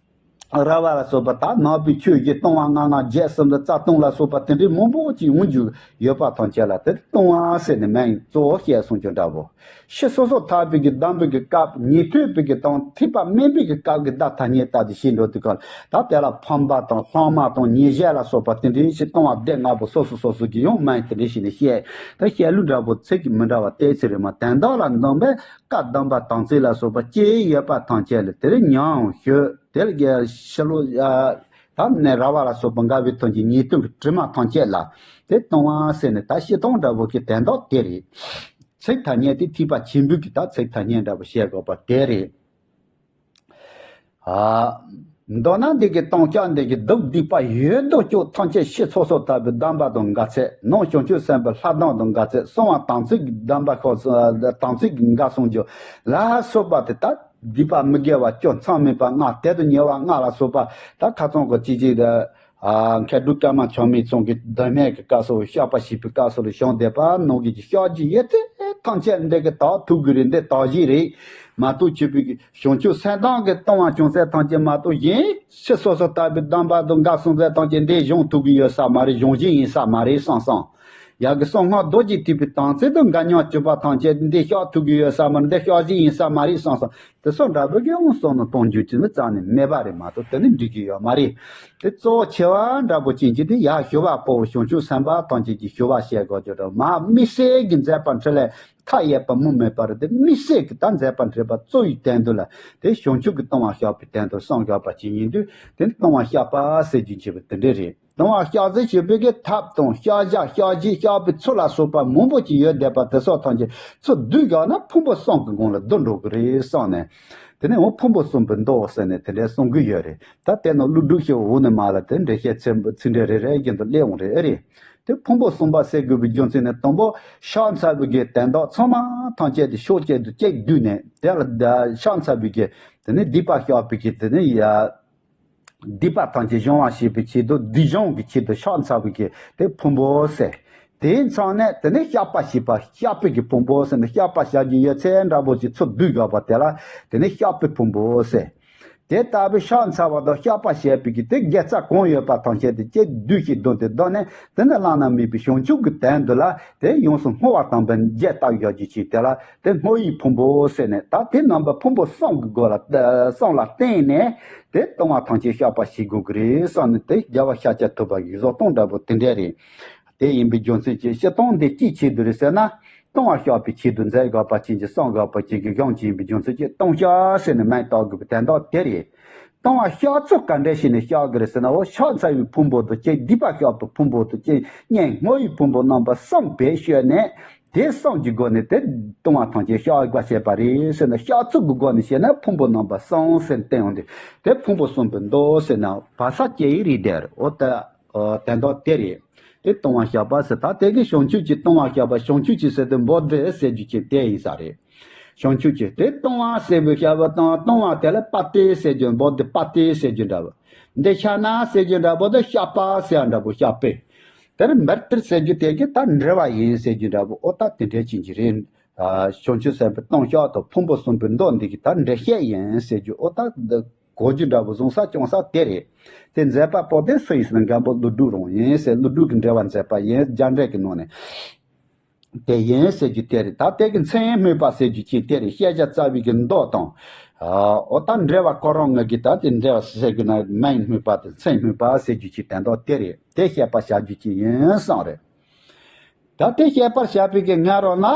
ར་བ་ལ་སོགས་པ། ད་ནང་པའི་ཆོས་བཞི་སྟོང་པ་ལྔ་ལྔ་བརྒྱད་གསུམ་དང་རྩ་ལྟུང་ལ་སོགས་པ་དེ་འདྲའི་མང་པོ་ཅིག་འོང་རྒྱུ་ཡོད་པ་ཐམས་ཅད་ལ་དེ་ལྟུང་བ་ཟེར་ནས་མིང་གཙོ་བོ་བཤད་སོང་རྒྱུ་འདྲ་པོ། ཕྱི་སོ་སོར་ཐར་པའི་གི་གདམས་པའི་གི་སྐབས། ཉན་ཐོས་པའི་གི་དང་ཐེག་པ་དམན་པའི་གི་སྐབས་ཀྱི་བརྡ་ཐག་ཉེ་ལྟར་དུ་བཤད་འགྲོ་དུས་སྐབས། ད་དེ་ལ་ཕམ་པ་དང་ལྷག་མ་དང་ཉེས་བྱས་ལ་སོགས་པ་དེ་འདྲའི་ཞིག་ལྟུང་བ་སྡེ་ལྔ་པོ་སོ་སོ་སོ་སོ་གི་ཡང་མིང་དེ་འདྲའི་ཞིག་ནས་བཤད། ད་བཤད་ལུགས་འདྲ་པོ་ཚིག་གི་མི་འདྲ་བ་ཏོག་ཙམ་རེད་མ། དོན་དག་ལ་འདོམས་པའི་བཀའ་གདམས་པ་དམ་ཚིག་ལ་སོགས་པ་ཅི་ཡོད་པ་ཐམས་ཅད་ལ་དེར་ཉམས་ཞུ། དེ་ལ་ཕྱི་ལོགས་ད་ནས་ར་བ་ལ་སོགས་པ་འགལ་བའི་དོན་གྱི་ཉེས་ལྟུང་གི་དྲི་མ་ཐམས་ཅད་ལ་དེ་ལྟུང་བ་ཟེར་ནས། ད་བཤད་སྟངས་འདྲ་པོ་གི་དོན་དག་དེ་རེད། ཚིག་ཐ་སྙད་དེ་ཐེག་པ་ཆེན་པོའི་གི་ད་ཚིག་ཐ་སྙད་འདྲ་པོ་བཤད་དགོས་པ་དེ་རེད། ཨ། མདོར་ན་འདི་གི་ལྟུང་བཤགས་འདི་གི་སྡིག་སྡིག་པ་ཡོད་དོ་ཅོག་ཐམས་ཅད་ཕྱི་སོ་སོར་ཐར་པའི་གདམས་པ་དང་འགལ་ཚད། ནང་བྱང་ཆུབ་སེམས་དཔའི་ལྷ་གདམས་དང་འགལ་ཚད། གསང་བ་དམ་ཚིག་གི་གདམས་པ་ཁོ་དམ་ཚིག་གི་འགལ་སོང་རྒྱུ་ལ་སོགས་པ་དེ། ད་སྡིག་པ་མི་དགེ་བ་བཅུ་མཚམས་མེད་པ་ལྔ། དེ་དང་ཉེ་བ་ལྔ་ལ་སོགས་པ། ད་ཁ་ཚང་གི་ཅི་ཅི་ད། ཨ། མཁས་གྲུབ་ཀརྨ་ཆགས་མེད་ཚང་གི་གདོད་མའི་གི་སྐབས་སུ་བཤགས་པ་ཞེས་པའི་སྐབས་སུ་ལ་བྱུང་བསྡད་པ་ནང་གི་བཤགས་རྒྱུ་ཡོད་ཚད་ཐམས་ཅད་འདི་གི་དག་ཐུབ་ཀྱི་རེད། འདི་དག་གཞི་རེད་མ་གཏོགས། ཆོས་པའི་གི་བྱང་ཆུབ་སེམས་གདམས་ཀྱི་ལྟུང་བ་བྱུང་ཚད་ཐམས་ཅད་མ་གཏོགས། གཞན་ཕྱི་སོ་སོར་ཐར་པའི་གདམས་པ་དང་འགལ་སོང་ཚད་ཐམས་ཅད་འདི་སྦྱོང་ཐུབ་ཀྱི་ཡོད་ས་མ་རེད། སྦྱོང་གཞི་ཡིན་ས་མ་རེད་བསམ་བསམ། ཡ་གི་གསང་སྔགས་རྡོ་རྗེ་ཐེག་པའི་དམ་ཚིག་དང་འགལ་ཉམས་གྱུར་པ་ཐམས་ཅད་འདི་བཤགས་ཐུབ་ཀྱི་ཡོད་ས་མ་རེད། འདི་བཤགས་གཞི་ཡིན་ས་མ་རེད་བསམ་བསམ། དེ་སོགས་འདྲ་པོ་གི་ཡང་བསམ་ནས་གཏོང་རྒྱུ་ཅིག་ནི་རྩ་ནས་མེད་པ་རེད་མ་གཏོགས། དེ་ནི་འགྲིག་གི་ཡོད་མ་རེད། དེ་གཙོ་ཆེ་བ་འདྲ་པོ་ཅན་གྱི་དེ་ཡར་ཞུ་བ་པོ་བྱང་ཆུབ་སེམས་དཔའ་ཐམས་ཅད་ཀྱི་ཞུ་བ་བཤད་དགོས་ཀྱི་རེད་མ། དམིགས་བསལ་གྱི་མཛད་པ་འཕྲིན་ལས་མཐའ་ཡས་པ་མུ་མེད་པ་རེད། དེ་དམིགས་བསལ་གྱི་ད་མཛད་པ་འཕྲིན་པ་གཙོ་བོའི་དོན་དུ་ལ་དེ་བྱང་ཆུབ་ཀྱི་ལྟུང་བ་བཤགས་པའི་དོན་དུ་བསམ་བཞག་པ་ཅིག་ཡིན་དུས། དེ་ནི་ལྟུང་བ་བཤགས་པ་ཟེར་རྒྱུ་བྱེད་པ་དེ་འདྲ་རེད། ལྟུང་བ་བཤགས་ཟེར་ཞུ་བའི་གི་ཐབས་དང་བཤགས་བྱ། བཤགས་རྗེས་བཤགས་པའི་ཚུལ་ལ་སོགས་པ་མང་པོ་ཅིག་ཡོད་བསྡད་པ་དེ་སོགས་ཐམས་ཅད་ཚུར་བསྡུས་བཞག་ན་ཕུང་པོ་གསུམ་གྱི་སྒང་ལ་བསྡུ་འགྲོ་གི་རེད་བསམ་ནས། དེ་ནས་འོ་ཕུང་པོ་གསུམ་པའི་མདོ་ཟེར་ནས་དེ་འདྲའི་གསུང་གི་ཡོད་རེད། ད་དེ་ནང་བློ་སྒྲུབ་ཞེས་འོག་ནས་མར་ལ་དེ་འགྲེལ་བཤད་ཚིག་འགྲེལ་རེ་རེ་བཞིན་དུ་སླེབས་འོང་རེད། ཨེ་རེད། དེ་ཕུང་པོ་གསུམ་པ་ཟེར་དགོས་པའི་རྒྱུ་མཚན་ནི། དང་པོ་བཤགས་ཚར་བའི་གི་དོན་དག་ཚང་མ་ཐམས་ཅད་དེ་ཕྱོགས་གཅིག་ཏུ་གཅིག་བསྡུས་ནས། དེ་ལ་བཤགས་ཚར་བའི་གི་དེ་ནས་སྡིག་པ་བཤགས་པའི་གི་དེ་ནས་ཡ། སྡིག་པ་ཐམས་ཅད་སྦྱང་བ་བྱེད་པའི་ཆེད་དུ། སྡིག་སྦྱོང་གི་ཆེད་དུ་བཤགས་ཚར་བའི་གི་དེ་ཕུང་པོ་ཟེར། དེའི་མཚམས་ནས་དེ་ནས་བཤགས་པ་བྱེད་པ། བཤགས་པའི་གི་ཕུང་པོ་ཟེར་ནས། བཤགས་པ་བྱ་རྒྱུ་ཡོད་ཚད་འདྲ་པོ་ཞིག་ཚུར་བསྡུས་བཞག་པ་དེ་ལ་དེ་ནས་བཤགས་པའི་ཕུང་པོ་ཟེར། དེ་ལྟ་བུའི་བཤགས་ཚར་བ་དང་བཤགས་པ་བྱས་པའི་གི་དེ་དགེ་རྩ་གང་ཡོད་པ་ཐམས་ཅད་དེ་གཅིག་བསྡུས་ཤིག་བསྡུས་ཏེ་བསྡུས་ནས། དེ་ནས་བླ་ན་མེད་པའི་བྱང་ཆུབ་ཀྱི་དོན་དུ་ལ་དེ་ཡོངས་སུ་བསྔོ་བ་དང་པོ་རྒྱས་བཏབ་ཡོད་རྒྱུ་ཅིག་དེ་ལ་དེ་བསྔོ་བའི་ཕུང་པོ་ཟེར་ནས། ད་དེ་རྣམ་པ་ཕུང་པོ་གསུམ་གྱི་སྒོ་ལ་གསུམ་ལ་བརྟེན་ནས་དེ་ལྟུང་བ་ཐམས་ཅད་བཤགས་པ་བྱེད་དགོས་ཀྱི་རེད་བསམ་ནས། དེ་རྒྱལ་བ་ཤཱཀྱ་ཐུབ་པ་གི་བཟོ་སྟངས་འདྲ་པོ་དེ་འདྲ་རེད། དེ་ཡིན་པའི་རྒྱུ་མཚན་གྱིས་སྤྱིར་བཏང་འདི་ཅིའི་ཆེད་དུ་རེད་ཟེར་ན། ལྟུང་བ་བཤགས་པའི་ཆེད་དུ་མཛད་དགོས་པ་ཅན་གྱི་གསུང་དགོས་པ་ཅན་གྱི་གཞུང་ཅིག་ཡིན་པའི་རྒྱུ་མཚན་གྱིས་ལྟུང་བཤགས་ཟེར་ནས་མིང་བཏགས་དགོས་པའི་དོན་དག་དེ་རེད། ལྟུང་བ་བཤགས་ཚུལ་ག་འདྲ་བྱས་ནས་བཤགས་དགོས་རེད་ཟེར་ན། འོ་བཤགས་ཚར་བའི་ཕུང་པོ་དང་བཅས། སྡིག་པ་བཤགས་པའི་ཕུང་པོ་དང་བཅས། གཉེན་བསྔོ་བའི་ཕུང་པོ་རྣམ་པ་གསུམ་བེད་སྤྱད་ནས། དེ་གསུམ་གྱི་སྒོ་ནས་དེ་ལྟུང་བ་ཐམས་ཅད་བཤགས་པར་བྱེད་པ་རེད་ཟེར་ན། བཤགས་ཚུལ་གྱི་སྒོ་ནས་བཤད་ན་ཕུང་པོ་རྣམ་པ་གསུམ་ཟེར་བསྟན་ཡོང་དུས། དེ་ཕུང་པོ་གསུམ་པའི་མདོ་ཟེར་ན་བག་ཆགས་སྐྱེ་བའི་རིགས་དེ་རེད། འོ་ད་དོན་དག་དེ་རེད། དེ་ལྟུང་བ་བཤགས་པ་ཟེར། ད་དེ་གི་བྱང་ཆུབ་ཀྱི་ལྟུང་བ་བཤགས་པ། བྱང་ཆུབ་ཀྱི་ཟེར་དུས་འབོ་དེ་ཟེར་རྒྱུ་ཅན་དེ་ཡིན་ས་རེད། བྱང་ཆུབ་ཀྱི་དེ་ལྟུང་བ་ཟེར་བའི་བཤགས་པ་དང་། ལྟུང་བ་དེ་ལ་པ་ཏི་ཟེར་རྒྱུ། འབོ་དེ་པ་ཏི་ཟེར་རྒྱུ་འདྲ་བོ། འདི་བཤགས་ན་ཟེར་རྒྱུ་འདྲ་བོ། དེ་བཤགས་པ་ཟེར་འདྲ་བོ། བཤགས་པས། དེར་མར་ཏིར་ཟེར་རྒྱུ་དེ་གི་ད་འབྲེལ་བ་ཡིན་ཟེར་རྒྱུ་འདྲ་བོ། འོ་ད་དེ་འདྲའི་ཅན་གྱི་རེད། བྱང་ཆུབ་སེམས་དཔའི་ལྟུང་བཤགས་དང་ཕུང་པོ་གསུམ་པའི་མདོ་འདི་གི་ད་འགྲེལ་བཤད་ཡིན་ཟེར་རྒྱུ། འོ་ད་འདི་གོ་རྒྱུ་འདྲ་བོ་བཟུང་ས་སྐྱོང་ས་དེ་རེད། དེ་མཛད་པ་པོ་དེ་སུ་ཡིན་ཟེར་ན་མགོན་པོ་ཀླུ་སྒྲུབ་རང་ཡིན་ཟེར། ཀླུ་སྒྲུབ་ཀྱི་འགྲེལ་པ་མཛད་པ་ཡིན། རྒྱ་འགྲེལ་གྱི་ནང་ནས། དེ་ཡིན་ཟེར་རྒྱུ་དེ་རེད། ད་དེ་གི་མཚན་སྨོས་པ་ཟེར་རྒྱུ་ཅན་དེ་རེད། ཤེས་བྱ་རྩ་བའི་གི་མདོ་དང་། འོ་ད་འགྲེལ་པ་ཁོ་རང་ངོས་ཀྱི་ད་དེ་འགྲེལ་པ་ཟེར་རྒྱུ་ན་མིང་སྨོས་པ་དེ། མཚན་སྨོས་པ་ཟེར་རྒྱུ་ཅན་དོན་དག་དེ་རེད། དེ་བཤད་པར་བྱ་རྒྱུ་ཅན་ཡིན་གསུངས་རེད། ད་དེ་བཤད་པར་བྱ་བའི་གི་སྔ་རོལ་ན།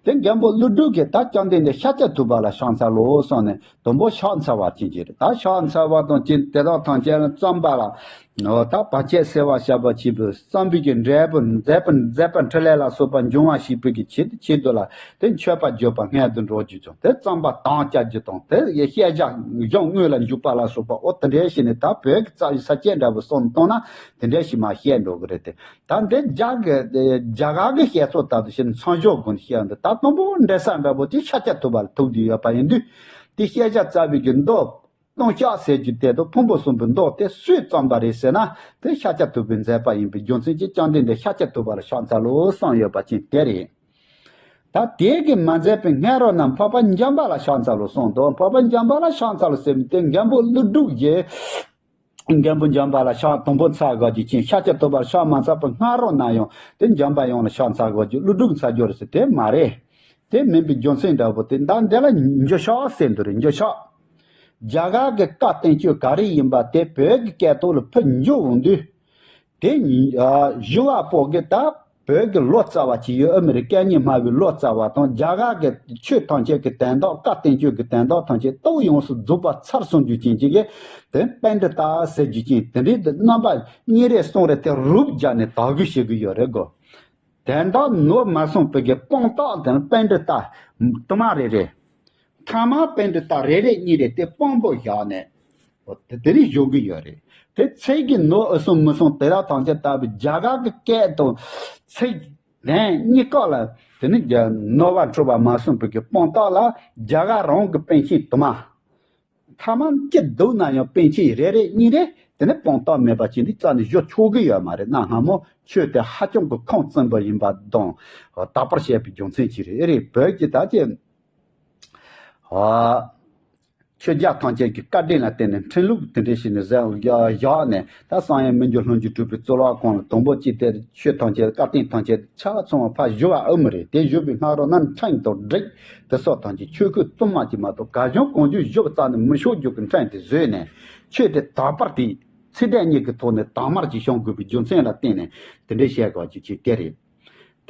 དེ་མགོན་པོ་ཀླུ་སྒྲུབ་ཀྱིས་ད་བཅོམ་ལྡན་འདས་ཤཱཀྱ་ཐུབ་པ་ལ་ཕྱག་འཚལ་ལོ་གསུངས་ནས། དང་པོ་ཕྱག་འཚལ་བ་ཅན་གྱི་རེད། ད་ཕྱག་འཚལ་བ་དང་བཅས་དེ་དག་ཐམས་ཅད་ལ་བརྩམས་པ་ལ། འོ་ད་བར་ཆད་སེལ་བར་བྱ་བ་ཆེན་པོ་བརྩམ་པའི་གི་འབྲས་བུ་མཛད་པ། མཛད་པ་འཕྲིན་ལས་ལ་སོགས་པ་འབྱུང་བ་བྱེད་པའི་གི་ཆེད་དུ། ཆེད་དུ་ལ་དེ་མཆོད་པར་བརྗོད་པ་སྔོན་དུ་འགྲོ་རྒྱུ་དང་། དེ་བརྩམ་པ་དམ་བཅའ་རྒྱུ་དང་། དེ་ཡི་ཤེས་བྱ་གཞུང་དངོས་ལ་འཇུག་པ་ལ་སོགས་པ། འོ་དེ་འདྲའི་ཞིག་ནས་ད་བོད་ཀྱི་རྩ་བའི་ས་བཅད་འདྲ་བོ་གསུམ་བཏང་ན་དེ་འདྲའི་ཞིག་མར་བཤད་འགྲོ་གི་རེད་དེ། ད་འདི་རྒྱ་གི་རྒྱ་གར་གི་བཤད་སྲོལ་ལྟར་དུ་བཤད་ན་མཚམས་སྦྱོར་སྒོ་ནས་བཤད་ཡོང་དུས། ད་དང་པོ་འབྲེལ་ས་འདྲ་བོ་དེ་ཤཱཀྱ་ཐུབ་པ་ལ་ཐུག་བསྡད་ཡོད་པ་ཡིན་དུས། དེ་ཤེས་བྱ་རྩ་བའི་གི་མདོ་ལྟུང་བཤགས་ཟེར་རྒྱུ་དེ་དང་ཕུང་པོ་གསུམ་པའི་མདོ་དེ་སུས་བརྩམས་པ་རེད་ཟེར་ན། དེ་ཤཱཀྱ་ཐུབ་པའི་མཛད་པ་ཡིན་པའི་རྒྱུ་མཚན་གྱིས་བཅོམ་ལྡན་འདས་ཤཱཀྱ་ཐུབ་པ་ལ་ཕྱག་འཚལ་ལོ་གསུངས་ཡོད་པ་ཅན་དེ་རེད། ད་དེ་གིས་མ་ཚད་པའི་སྔ་རོལ་ན་འཕགས་པ་འཇམ་དཔལ་ལ་ཕྱག་འཚལ་ལོ་གསུངས་འདུག་འཕགས་པ་འཇམ་དཔལ་ལ་ཕྱག་འཚལ་ལོ་ཟེར་བའི་དེ་མགོན་པོ་ཀླུ་སྒྲུབ་ཀྱིས། མགོན་པོ་འཇམ་དཔལ་ལ་ཕྱག་དང་པོ་འཚལ་དགོས་རྒྱུ་ཅན། ཤཱཀྱ་ཐུབ་པར་ཕྱག་མ་འཚལ་བར་སྔ་རོལ་ན་ཡང་དེ་འཇམ་དཔལ་ཡོངས་ལ་ཕྱག་འཚལ་དགོས་རྒྱུ། ཀླུ་སྒྲུབ་འཚལ་རྒྱུ་རེད་ཟེར། དེ་མ་རེད། དེ་མིན་པའི་རྒྱུ་མཚན་འདྲ་བོ་དེ། ད་འདི་ལ་འགྱུར་ཕྱག་ཟེར་འདུག་རེད། འགྱུར་ཕྱག་རྒྱ་གར་གྱི་བཀའ་བསྟན་བཅོས་ག་རེ་ཡིན་པ་དེ་བོད་ཀྱི་སྐད་ཐོག་ལ་ཕུད་འགྱུར་འོང་དུས། དེ་ཞུ་བ་པོ་གིས་ད་བོད་ཀྱི་ལོ་ཙཱ་བ་ཅིག་ཡོད་ཨེ་མ་རེད། སྐད་གཉིས་སྨྲ་བའི་ལོ་ཙཱ་བ་དང་། རྒྱ་གར་གྱི་ཆོས་ཐམས་ཅད་ཀྱི་དོན་དག་བཀའ་བསྟན་བཅོས་ཀྱི་དོན་དག་ཐམས་ཅད་རྟོགས་ཡོངས་སུ་རྫོགས་པ་ཚར་སོང་རྒྱུ་ཅན་ཅིག་གིས། དེ་པཎྜི་ཏ་ཟེར་རྒྱུ་ཅན་དེ་འདྲའི་རྣམ་པ་གཉིས་རེ་གསུམ་རེ་དེ་རུབ་རྒྱག་ནས་དག་གུ་བྱེད་ཀྱི་ཡོད་རེད་གོ། དོན་དག་ནོར་མ་སོང་བའི་གི་དཔང་རྟགས་དེ་པཎྜི་ཏ་དུ་མ་རེ་རེ། ཐ་མ་པཎྜི་ཏ་རེ་རེ་གཉིས་རེ་དེ་དཔང་པོ་བཞག་ནས། འོ་དེ་དེ་རིགས་བཞུགས་ཀྱི་ཡོད་རེད། དེ་ཚིག་གི་ནོར་ཨེ་སོང་མི་སོང་དེ་དག་ཐམས་ཅད་ལྟ་བུའི་རྒྱ་གར་གྱི་སྐད་དང་ཚིག་དོན་གཉིས་ཀ་ལ་དེ་ནི་རྒྱ་ནོར་བ་འཁྲུལ་བ་མ་སོང་བའི་གི་དཔང་རྟགས་ལ། རྒྱ་གར་རང་གི་པཎ་ཆེན་དུ་མ། ཐ་མ་སྐྱིད་སྡུག་ན་ཡང་པཎ་ཆེན་རེ་རེ་གཉིས་རེ་དེ་ནི་དཔང་རྟགས་མེད་པ་ཅིག་འདི་རྩ་ནས་བཞུགས་ཆོག་གི་ཡོད་མ་རེད། གནའ་སྔ་མོ་ཆོས་དེ་ཧ་ཅང་གི་ཁུངས་བཙུན་པ་ཡིན་པ་དང་དག་པར་བཤད་པའི་རྒྱུ་མཚན་ཅིག་རེད། ཨེ་རེད། བོད་ཀྱི་ད་ཅི། ཨ། ཆོས་རྒྱལ་ཐམས་ཅད་ཀྱི་བཀའ་དྲིན་ལ་བརྟེན་ནས་འཕྲིན་ལུགས་དེ་འདྲ་ཞིག་ནས་བཟོས་བཞག་ནས། ད་གསང་ཡང་མི་འགྱུར་ལྷུན་གྱིས་གྲུབ་པའི་རྩོལ་བ་ཁོང་ལ་དང་པོ་ཅིག་དེ་ཆོས་ཐམས་ཅད་བཀའ་བསྟན་ཐམས་ཅད་ཆ་ཚང་བ་ཕར་ཞུ་བ་ཨེ་མ་རེད། དེ་ཞུ་བའི་སྔ་རོལ་ན་འཕྲིན་དང་སྒྲིག་དེ་སོགས་ཐམས་ཅད་ཆོས་སྐུ་གཙང་མ་ཅིག་མ་གཏོགས་གང་བྱུང་གང་བྱུང་ཞུ་བ་རྩ་ནས་མི་ཆོག་རྒྱུ་གི་འཕྲིན་དེ་བཟོས་ནས། ཆོས་དེ་དག་པར་དེ་ཚིག་དོན་གཉིས་ཀྱི་ཐོག་ནས་དག་མར་ཅིག་བྱུང་དགོས་པའི་རྒྱུ་མཚན་ལ་བརྟེན་ནས་དེ་འདྲའི་བཤད་དགོས་རྒྱུ་ཅིག་དེ་རེད།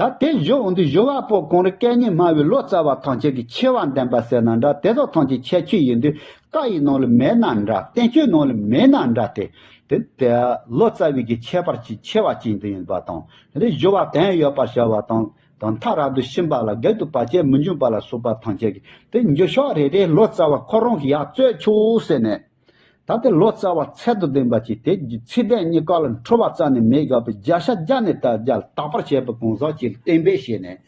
ད་དེ་བཞུགས་འོང་དུས་ཞུ་བ་པོ་གང་རེད། སྐད་གཉིས་སྨྲ་བའི་ལོ་ཙཱ་བ་ཐམས་ཅད་ཀྱི་ཆེ་བ་ལྡན་པ་ཟེར་ན་འདྲ། དེ་དག་ཐམས་ཅད་ཁྱད་ཆོས་ཡིན་དུས་བཀའ་ཡི་ནང་ལ་མེད་ན་འདྲ། བསྟན་བཅོས་ནང་ལ་མེད་ན་འདྲ། དེ་དེ་དེ་ལོ་ཙཱ་བའི་གི་ཁྱད་པར་གྱི་ཆེ་བ་ཅན་དུ་ཡིན་པ་དང་། དེ་ཞུ་བ་དོན་ཡོད་པར་བྱ་བ་དང་། དང་མཐའ་རབ་ཏུ་ཕྱིན་པ་ལ་བགེགས་དང་བར་ཆད་མི་འབྱུང་བ་ལ་སོགས་པ་ཐམས་ཅད་ཀྱི་དེ་འགྱུར་ཕྱག་རེ་རེ་ལོ་ཙཱ་བ་ཁོ་རང་གིས་ཡར་རྩོད་ཆོག་ཟེར་ནས། ད་དེ་ལོ་ཙཱ་བ་ཚད་དང་ལྡན་པ་ཅིག་དེ་ཚིག་དོན་གཉིས་ཀ་ལ་འཁྲུལ་བ་རྩ་ནས་མེད་དགོས་པའི་བརྒྱ་ཆ་བརྒྱ་ནས་ད་བརྒྱ་ལ་དག་པར་བྱས་པའི་གང་ཟག་ཅིག་ལ་གཏན་འབེབས་བྱས་ནས།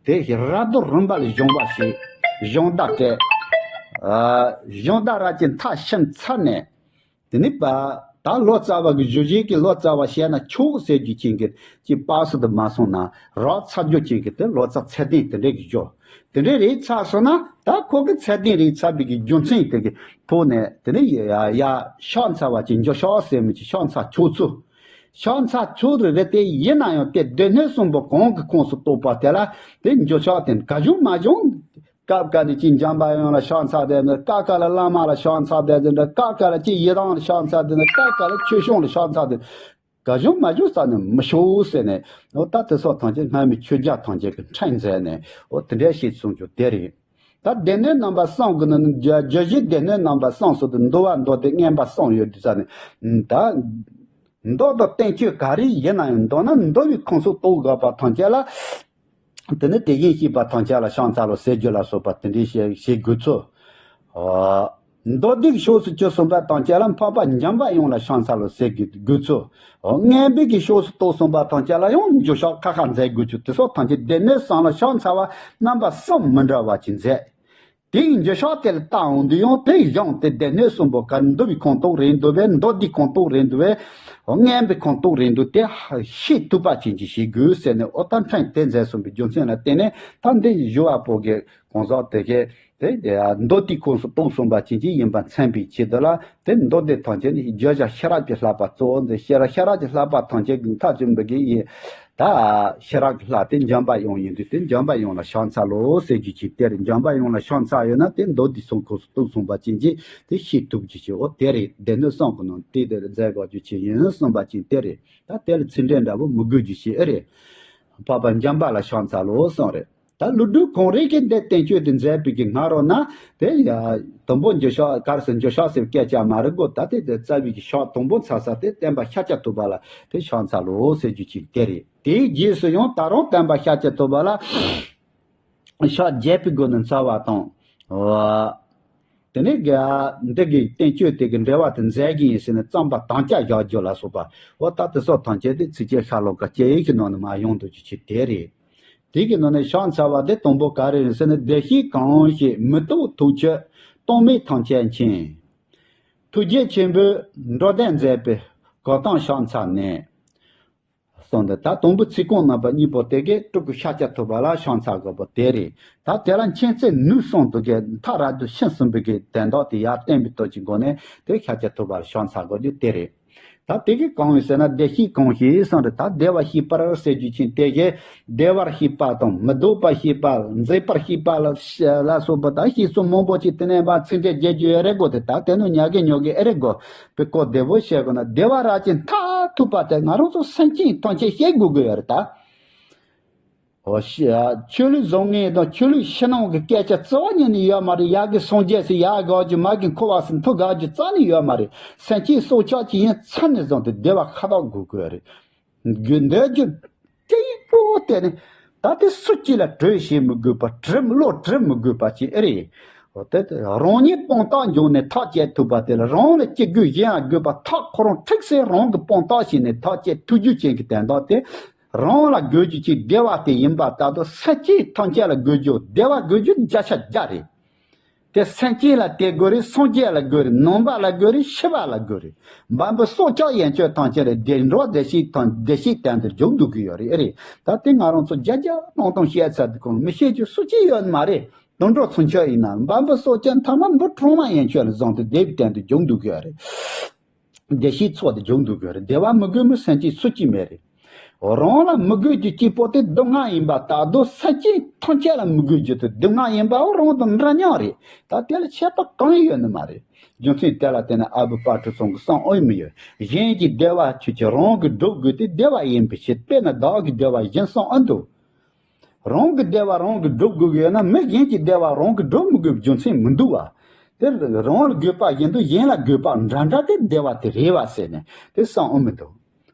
དེ་རབ་ཏུ་རིམ་པ་ལ་སྦྱོང་བ་བྱེད། སྦྱོང་བརྡར་སྤྲད། ཨ། སྦྱོང་བརྡར་ར་ཅིག་མཐར་ཕྱིན་ཚར་ནས། དེ་ནི་པ། ད་ལོ་ཙཱ་བ་གི་གཞུང་བཞིན་གྱི་ལོ་ཙཱ་བ་བཤད་ན་ཆོག་ཟེར་རྒྱུ་ཅན་གྱི་ཅིག་པ་སུ་དུ་མ་སོང་ན་རག་ཚར་རྒྱུ་ཅན་གྱི་དེ་ལོ་ཙཱ་ཚད་ལྡན་དེ་འདྲས་ཀྱི་སྦྱོར། དེ་འདྲས་རེད་ཚར་སོང་ན། ད་ཁོ་གི་ཚད་ལྡན་རེད་ཚར་བའི་གི་རྒྱུ་མཚན་དེ་གི་ཐོག་ནས་དེ་ནི་ཡ་ཡ་ཕྱག་འཚལ་བ་ཅིག་འགྱུར་ཕྱག་ཟེར་མི་ཅིག་ཕྱག་འཚལ་ཆོག་ཚུལ། ཕྱག་འཚལ་ཆོག་རེད་རེད། དེ་ཡིན་ན་ཡང་དེ་སྡེ་སྣོད་གསུམ་པོ་གང་གི་ཁོངས་སུ་གཏོགས་པ་དེ་ལ་དེ་འགྱུར་ཕྱག་དེ་ག་བྱུང་མ་བྱུང་། སྐབས་འགའ་ནས་ཅིག་འཇམ་པ་དབྱངས་ལ་ཕྱག་འཚལ་བསྡད་ནས། སྐབས་འགའ་ལ་བླ་མ་ལ་ཕྱག་འཚལ་བསྡད་ཟེར་འདྲ། སྐབས་འགའ་ལ་ཅིག་ཡི་དམ་ལ་ཕྱག་འཚལ་བསྡད་ནས། སྐབས་འགའ་ལ་ཆོས་སྐྱོང་ལ་ཕྱག་འཚལ་བསྡད། ག་བྱུང་མ་བྱུང་རྩ་ནས་མི་ཆོག་ཟེར་ནས། འོ་ད་དེ་སོགས་ཐམས་ཅད་སྔ་མའི་ཆོས་རྒྱལ་ཐམས་ཅད་ཀྱིས་འཕྲིན་མཛད་ནས། འོ་དེ་འདྲ་བྱས་གསུངས་རྒྱུ་དེ་རེད། ད་སྡེ་སྣོད་རྣམ་པ་གསུམ་གྱི་ནང་ནས་རྒྱུ་རྒྱུ་གཞི་སྡེ་སྣོད་རྣམ་པ་གསུམ་སོགས་དུ་འདུ་བ་མདོ་སྡེ་མངོན་པ་གསུམ་ཡོད་དུས་ཙ་ནས། ད་མདོ་དང་བསྟན་བཅོས་ག་རེ་ཡིན་ན་ཡང་མདོར་ན་འདུ་བའི་ཁོངས་སུ་གཏོགས་དགོས་པ་ཐམས་ཅད་ལ། དེ་ནི་དེ་བཞིན་གཤེགས་པ་ཐམས་ཅད་ལ་ཕྱག་འཚལ་ལོ་ཟེར་རྒྱུ་ལ་སོགས་པ་དེ་འདྲའི་བཤད་བཤད་དགོས་ཚུལ། མདོ་སྡེའི་ཕྱོགས་སུ་གྱུར་གསུམ་པ་ཐམས་ཅད་ལ་འཕགས་པ་འཇམ་པའི་དབྱངས་ལ་ཕྱག་འཚལ་ལོ་ཟེར་དགོས་ཚུལ། མངོན་པའི་གི་ཕྱོགས་སུ་གཏོགས་གསུམ་པ་ཐམས་ཅད་ལ་ཡང་འགྱུར་ཕྱག་ཁ་ཁ་མཛད་དགོས་ཚུལ། དེ་སོགས་ཐམས་ཅད་སྡེ་སྣོད་གསུམ་ལ་ཕྱག་འཚལ་བ་རྣམ་པ་གསུམ་མི་འདྲ་བ་ཅིག་མཛད། དེའི་འགྱུར་ཕྱག་དེ་ལ་བལྟ་འོང་དུས་ཡང་དེ་གཞུང་དེ་སྡེ་སྣོད་གསུམ་པོ་ག་འདུ་བའི་ཁོངས་གཏོགས་རེད་འདུག་པས། མདོ་སྡེའི་ཁོངས་གཏོགས་རེད་འདུག་པས། མངོན་པའི་ཁོངས་གཏོགས་རེད་འདུག་དེ་ཤེས་ཐུབ་པ་ཅན་གྱི་བྱེད་དགོས་ཟེར་ནས་ཨོ་ད་ཕྲན་དེ་མཛད་གསུངས་པའི་རྒྱུ་མཚན་ལ་བརྟེན་ནས། ད་འདི་ཞུ་བ་པོ་གི་གང་ཟག་དེ་གས་དེ་མདོ་སྡེའི་ཁོངས་སུ་གཏོགས་གསུམ་པ་ཅན་གྱི་ཡིན་པ་མཚོན་པའི་ཆེད་དུ་ལ། དེ་མདོ་སྡེ་ཐམས་ཅད་ནི་བརྗོད་བྱ་ཤེས་རབ་ཀྱི་བསླབ་པ་གཙོ་བོ་འདི། ཤེས་རབ་ཤེས་རབ་ཀྱི་བསླབ་པ་ཐམས་ཅད་ཀྱི་མཐའ་བཅུ་པོ་གི་ཡི། ད་ཤེས་རབ་ཀྱི་ལྷ་དེ་འཇམ་པའི་དབྱངས་ཡིན་དུས་དེ་འཇམ་པའི་དབྱངས་ལ་ཕྱག་འཚལ་ལོ་ཟེར་རྒྱུ་ཅིག་དེ་རེད། འཇམ་པའི་དབྱངས་ལ་ཕྱག་འཚལ་ཡོད་ན་དེ་མདོ་སྡེའི་ཁོངས་སུ་གཏོགས་གསུམ་པ་ཅན་གྱི་དེ་ཤེས་ཐུབ་རྒྱུ་ཅིག་ཨོ་དེ་རེད། སྡེ་སྣོད་གསུམ་གྱི་ནང་དེ་དེར་མཛད་དགོས་རྒྱུ་ཅིག་ཡིན་གསུངས་པ་ཅན་དེ་རེད། ད་དེ་ལ་ཚིག་འགྲེལ་འདྲ་པོ་མི་དགོས་རྒྱུ་ཞིག་ཨེ་རེད། འཕགས་པ་འཇམ་པ་ལ་ཕྱག་འཚལ་ལོ་གསུངས་རེད། ད་ཀླུ་སྒྲུབ་གང་རེད་ཀྱི་འདི་བསྟན་བཅོས་དེ་མཛད་པའི་གི་སྔ་རོལ་ན། དེ་ཡ་དང་པོ་འགྱུར་ཕྱག་ག་རེ་ཟེར། འགྱུར་ཕྱག་ཟེར་བའི་སྐད་ཆ་མ་རེད་གོ། ད་དེ་དེ་རྩ་བའི་གི་ཕྱག་དང་པོ་འཚལ་ས་དེ་སྟོན་པ་ཤཱཀྱ་ཐུབ་པ་ལ་དེ་ཕྱག་འཚལ་ལོ་ཟེར་རྒྱུ་ཅིག་དེ་རེད། དེའི་རྗེས་སུ་ཡང་ད་རུང་སྟོན་པ་ཤཱཀྱ་ཐུབ་པ་ལ་ཕྱག་བརྒྱད་པའི་སྒོ་ནས་འཚལ་བ་དང་། དེ་ནས་ག་འདི་གི་བསྟན་བཅོས་དེ་གི་འགྲེལ་པ་དེ་མཛད་ཀྱི་ཡིན་ཟེར་ནས་བརྩམས་པ་དམ་བཅའ་བཞག་རྒྱུ་ལ་སོགས་པ། འོ་ད་དེ་སོགས་ཐམས་ཅད་དེ་ཚིགས་བཅད་ཤྭ་ལོ་ཀ་བཅད་ཡིག་གི་ནང་ནས་མར་ཡོང་འདུག་རྒྱུ་ཅིག་དེ་རེད། དེ་གི་ནང་ནས་ཕྱག་འཚལ་བ་དེ་དང་པོ་ག་རེ་རེད་ཟེར་ན། བདེ་གཤེགས་གང་ཞིག་མི་རྟོག་ཐུགས་ཆོས་རྟོག་མེད་ཐམས་ཅད་མཁྱེན། ཐུགས་རྗེ་ཆེན་པོས་འགྲོ་དོན་མཛད་པའི་གོ་དོན་ཕྱག་འཚལ་ནས། གསུངས་ཏེ། ད་དང་པོ་ཚིག་རྐང་རྣམ་པ་གཉིས་པོ་དེ་གས་སྤྲུལ་སྐུ་ཤཱཀྱ་ཐུབ་པ་ལ་ཕྱག་འཚལ་དགོས་པ་དེ་རེད། ད་དེ་ལ་མཁྱེན་བརྩེ་ནུས་གསུམ་དུ་གས་མཐའ་རབ་ཏུ་ཕྱིན་ཟིན་པའི་གི་དོན་དག་དེ་ཡར་བསྟན་པའི་སྟོབས་ཀྱི་སྒོ་ནས་དེ་ཤཱཀྱ་ཐུབ་པ་ལ་ཕྱག་འཚལ་དགོས་རྒྱུ་དེ་རེད། ད་དེ་གས་གང་ཡིན་ཟེར་ན། བདེ་གཤེགས་གང་ཞིག་གསུངས་རེད། ད་བདེ་བར་གཤེགས་པར་ཟེར་རྒྱུ་ཅན་དེ་གས་བདེ་བར་གཤེགས་པ་དང་མི་ལྡོག་པར་གཤེགས་པ། མཛེས་པར་གཤེགས་པ་ལ་ལ་སོགས་པ་ད་བཤད་ཚུལ་མང་པོ་ཅིག་དེ་ནས་མར་ཚིག་འགྲེལ་རྒྱག་རྒྱུ་ཡོད་རེད་གོ། དེ་ད་དེ་ནི་ཉག་གི་ཉོག་གི་ཨེ་རེད་གོ། པའི་སྐོར་བདེ་པོ་བཤད་དགོས་ན། བདེ་བ་རབ་ཀྱི་མཐར་ཐུག་པ་དེ་ང་རང་ཚོ་སེམས་ཅན་ཐམས་ཅད་ཤེས་དགོས་ཀྱི་ཡོད་རེད་ད། འོ་ཤི་ཨ། ཆོས་ལུགས་བཟང་ངན་དང་ཆོས་ལུགས་ཕྱི་ནང་གི་སྐད་ཆ་རྩ་བ་ཉིད་ནས་ཡོད་མ་རེད། ཡ་གི་སངས་རྒྱས་ཟེར་ཡ་དགའ་རྒྱུ། མ་གི་འཁོར་བ་ཟེར་མཐོ་དགའ་རྒྱུ་རྩ་ནས་ཡོད་མ་རེད། སེམས་ཅན་སྲོག་ཆགས་ཅིག་ཡིན་ཚར་ནས་བཟུང་སྟེ་བདེ་བ་ཁ་ཐག་དགོས་ཀྱི་ཡོད་རེད། རྒྱུ་འདོད་རྒྱུ་དེ་ཡིན་པོ་དེ་ནི། ད་དེ་སུ་གཅིག་ལ་གྲོས་བྱེད་མི་དགོས་པ། གྲོས་བློ་གྲོས་མི་དགོས་པ་ཅིག་ཨེ་རེད། འོ་དེ་རང་ཉིད་སྤངས་རྟོགས་འབྱུང་ནས་ཐག་བཅད་ཐུབ་པ་དེ་ལ། རང་ལ་གཅིག་དགོས་གཞན་ཡང་དགོས་པ་ཐག་ཁོ་རང་ཁྲིགས་སེ་རང་གིས་སྤངས་རྟོགས་བྱས་ནས་ཐག་བཅད་ཐུབ་རྒྱུ་ཅན་གྱི་དོན་དག་དེ། རང་ལ་དགོས་རྒྱུ་ཅིག་བདེ་བ་དེ་ཡིན་པ་ལྟར་དུ་སེམས་ཅན་ཐམས་ཅད་ལ་དགོས་རྒྱུ་བདེ་བ་དགོས་རྒྱུ་བརྒྱ་ཆ་བརྒྱ་རེད། དེ་སེམས་ཅན་ལ་དེ་དགོས་རེད། སངས་རྒྱས་ལ་དགོས་རེད། ནང་པ་ལ་དགོས་རེད། ཕྱི་པ་ལ་དགོས་རེད། འབའ་འབུ་སྲོག་ཆགས་ཡན་ཆོད་ཐམས་ཅད་ལ་བདེ་འགྲོ་བདེ་གཤེགས་དང་བདེ་གཤེགས་དོན་དུ་འཇུག་འདུག་གི་ཡོད་རེད། ཨེ་རེད། ད་དེ་ང་རང་ཚོ་བརྒྱ་ཆ་ནང་དང་བཤད་ཚར་དུས་གང་མི་ཤེས་རྒྱུ་སུ་གཅིག་ཡོད་མ་རེད། དུད་འགྲོ་ཚུན་ཆད་ཡིན་ན་འབའ་འབུ་སྲོག་ཆགས་མཐའ་མ་འབུ་ཕྲུག་མ་ཡན་ཆོད་ལ་བཟུང་སྟེ་བདེ་བའི་དོན་དུ་འཇུག་འདུག་གི་ཡོད་རེད། བདེ་གཤེགས་ཚོགས་དེ་འཇུག་འདུག་གི་རེད། བདེ་བ་མི་དགོས་མི་སེམས་ཅན་སུ་གཅིག་མེད་རེད། རང་ལ་མི་དགོས་རྒྱུ་གཅིག་པོ་དེ་སྡུག་བསྔལ་ཡིན་པ་ལྟར་དུ་སེམས་ཅན་ཐམས་ཅད་ལ་མི་དགོས་རྒྱུ་དེ་སྡུག་བསྔལ་ཡིན་པའོ་རང་དང་འདྲ་མཉམ་རེད། ད་དེ་ལ་ཁྱད་པར་གང་ཡང་ཡོད་ནི་མ་རེད། རྒྱུ་མཚན་དེ་ལ་བརྟེན་ནས་ཨ་བུ་དཔལ་སྤྲུལ་ཚང་གི་གསུང་ཨེ་མི་ཡོད། གཞན་གྱི་བདེ་བ་ཆོས་ཅན། རང་གིས་སྒྲུབ་དགོས་ཏེ་བདེ་བ་ཡིན་པའི་ཕྱིར། དཔེར་ན་བདག་གི་བདེ་བ་གཞན་བསམ་ཨེ་འདུག་རང་གི་བདེ་བ་རང་གིས་སྒྲུབ་དགོས་ཀྱི་ཡོད་ན་མི་གཞན་གྱི་བདེ་བ་རང་གིས་སྒྲུབ་མི་དགོས་པའི་རྒྱུ་མཚན་མི་འདུག་བ། དེ་རང་ལ་དགོས་པ་བཞིན་དུ་གཞན་ལ་དགོས་པ་འདྲ་འདྲ་དེ་བདེ་བ་དེ་རེད་བ་ཟེར་ནས་དེ་བསམ་ཨེ་མི་འདུག་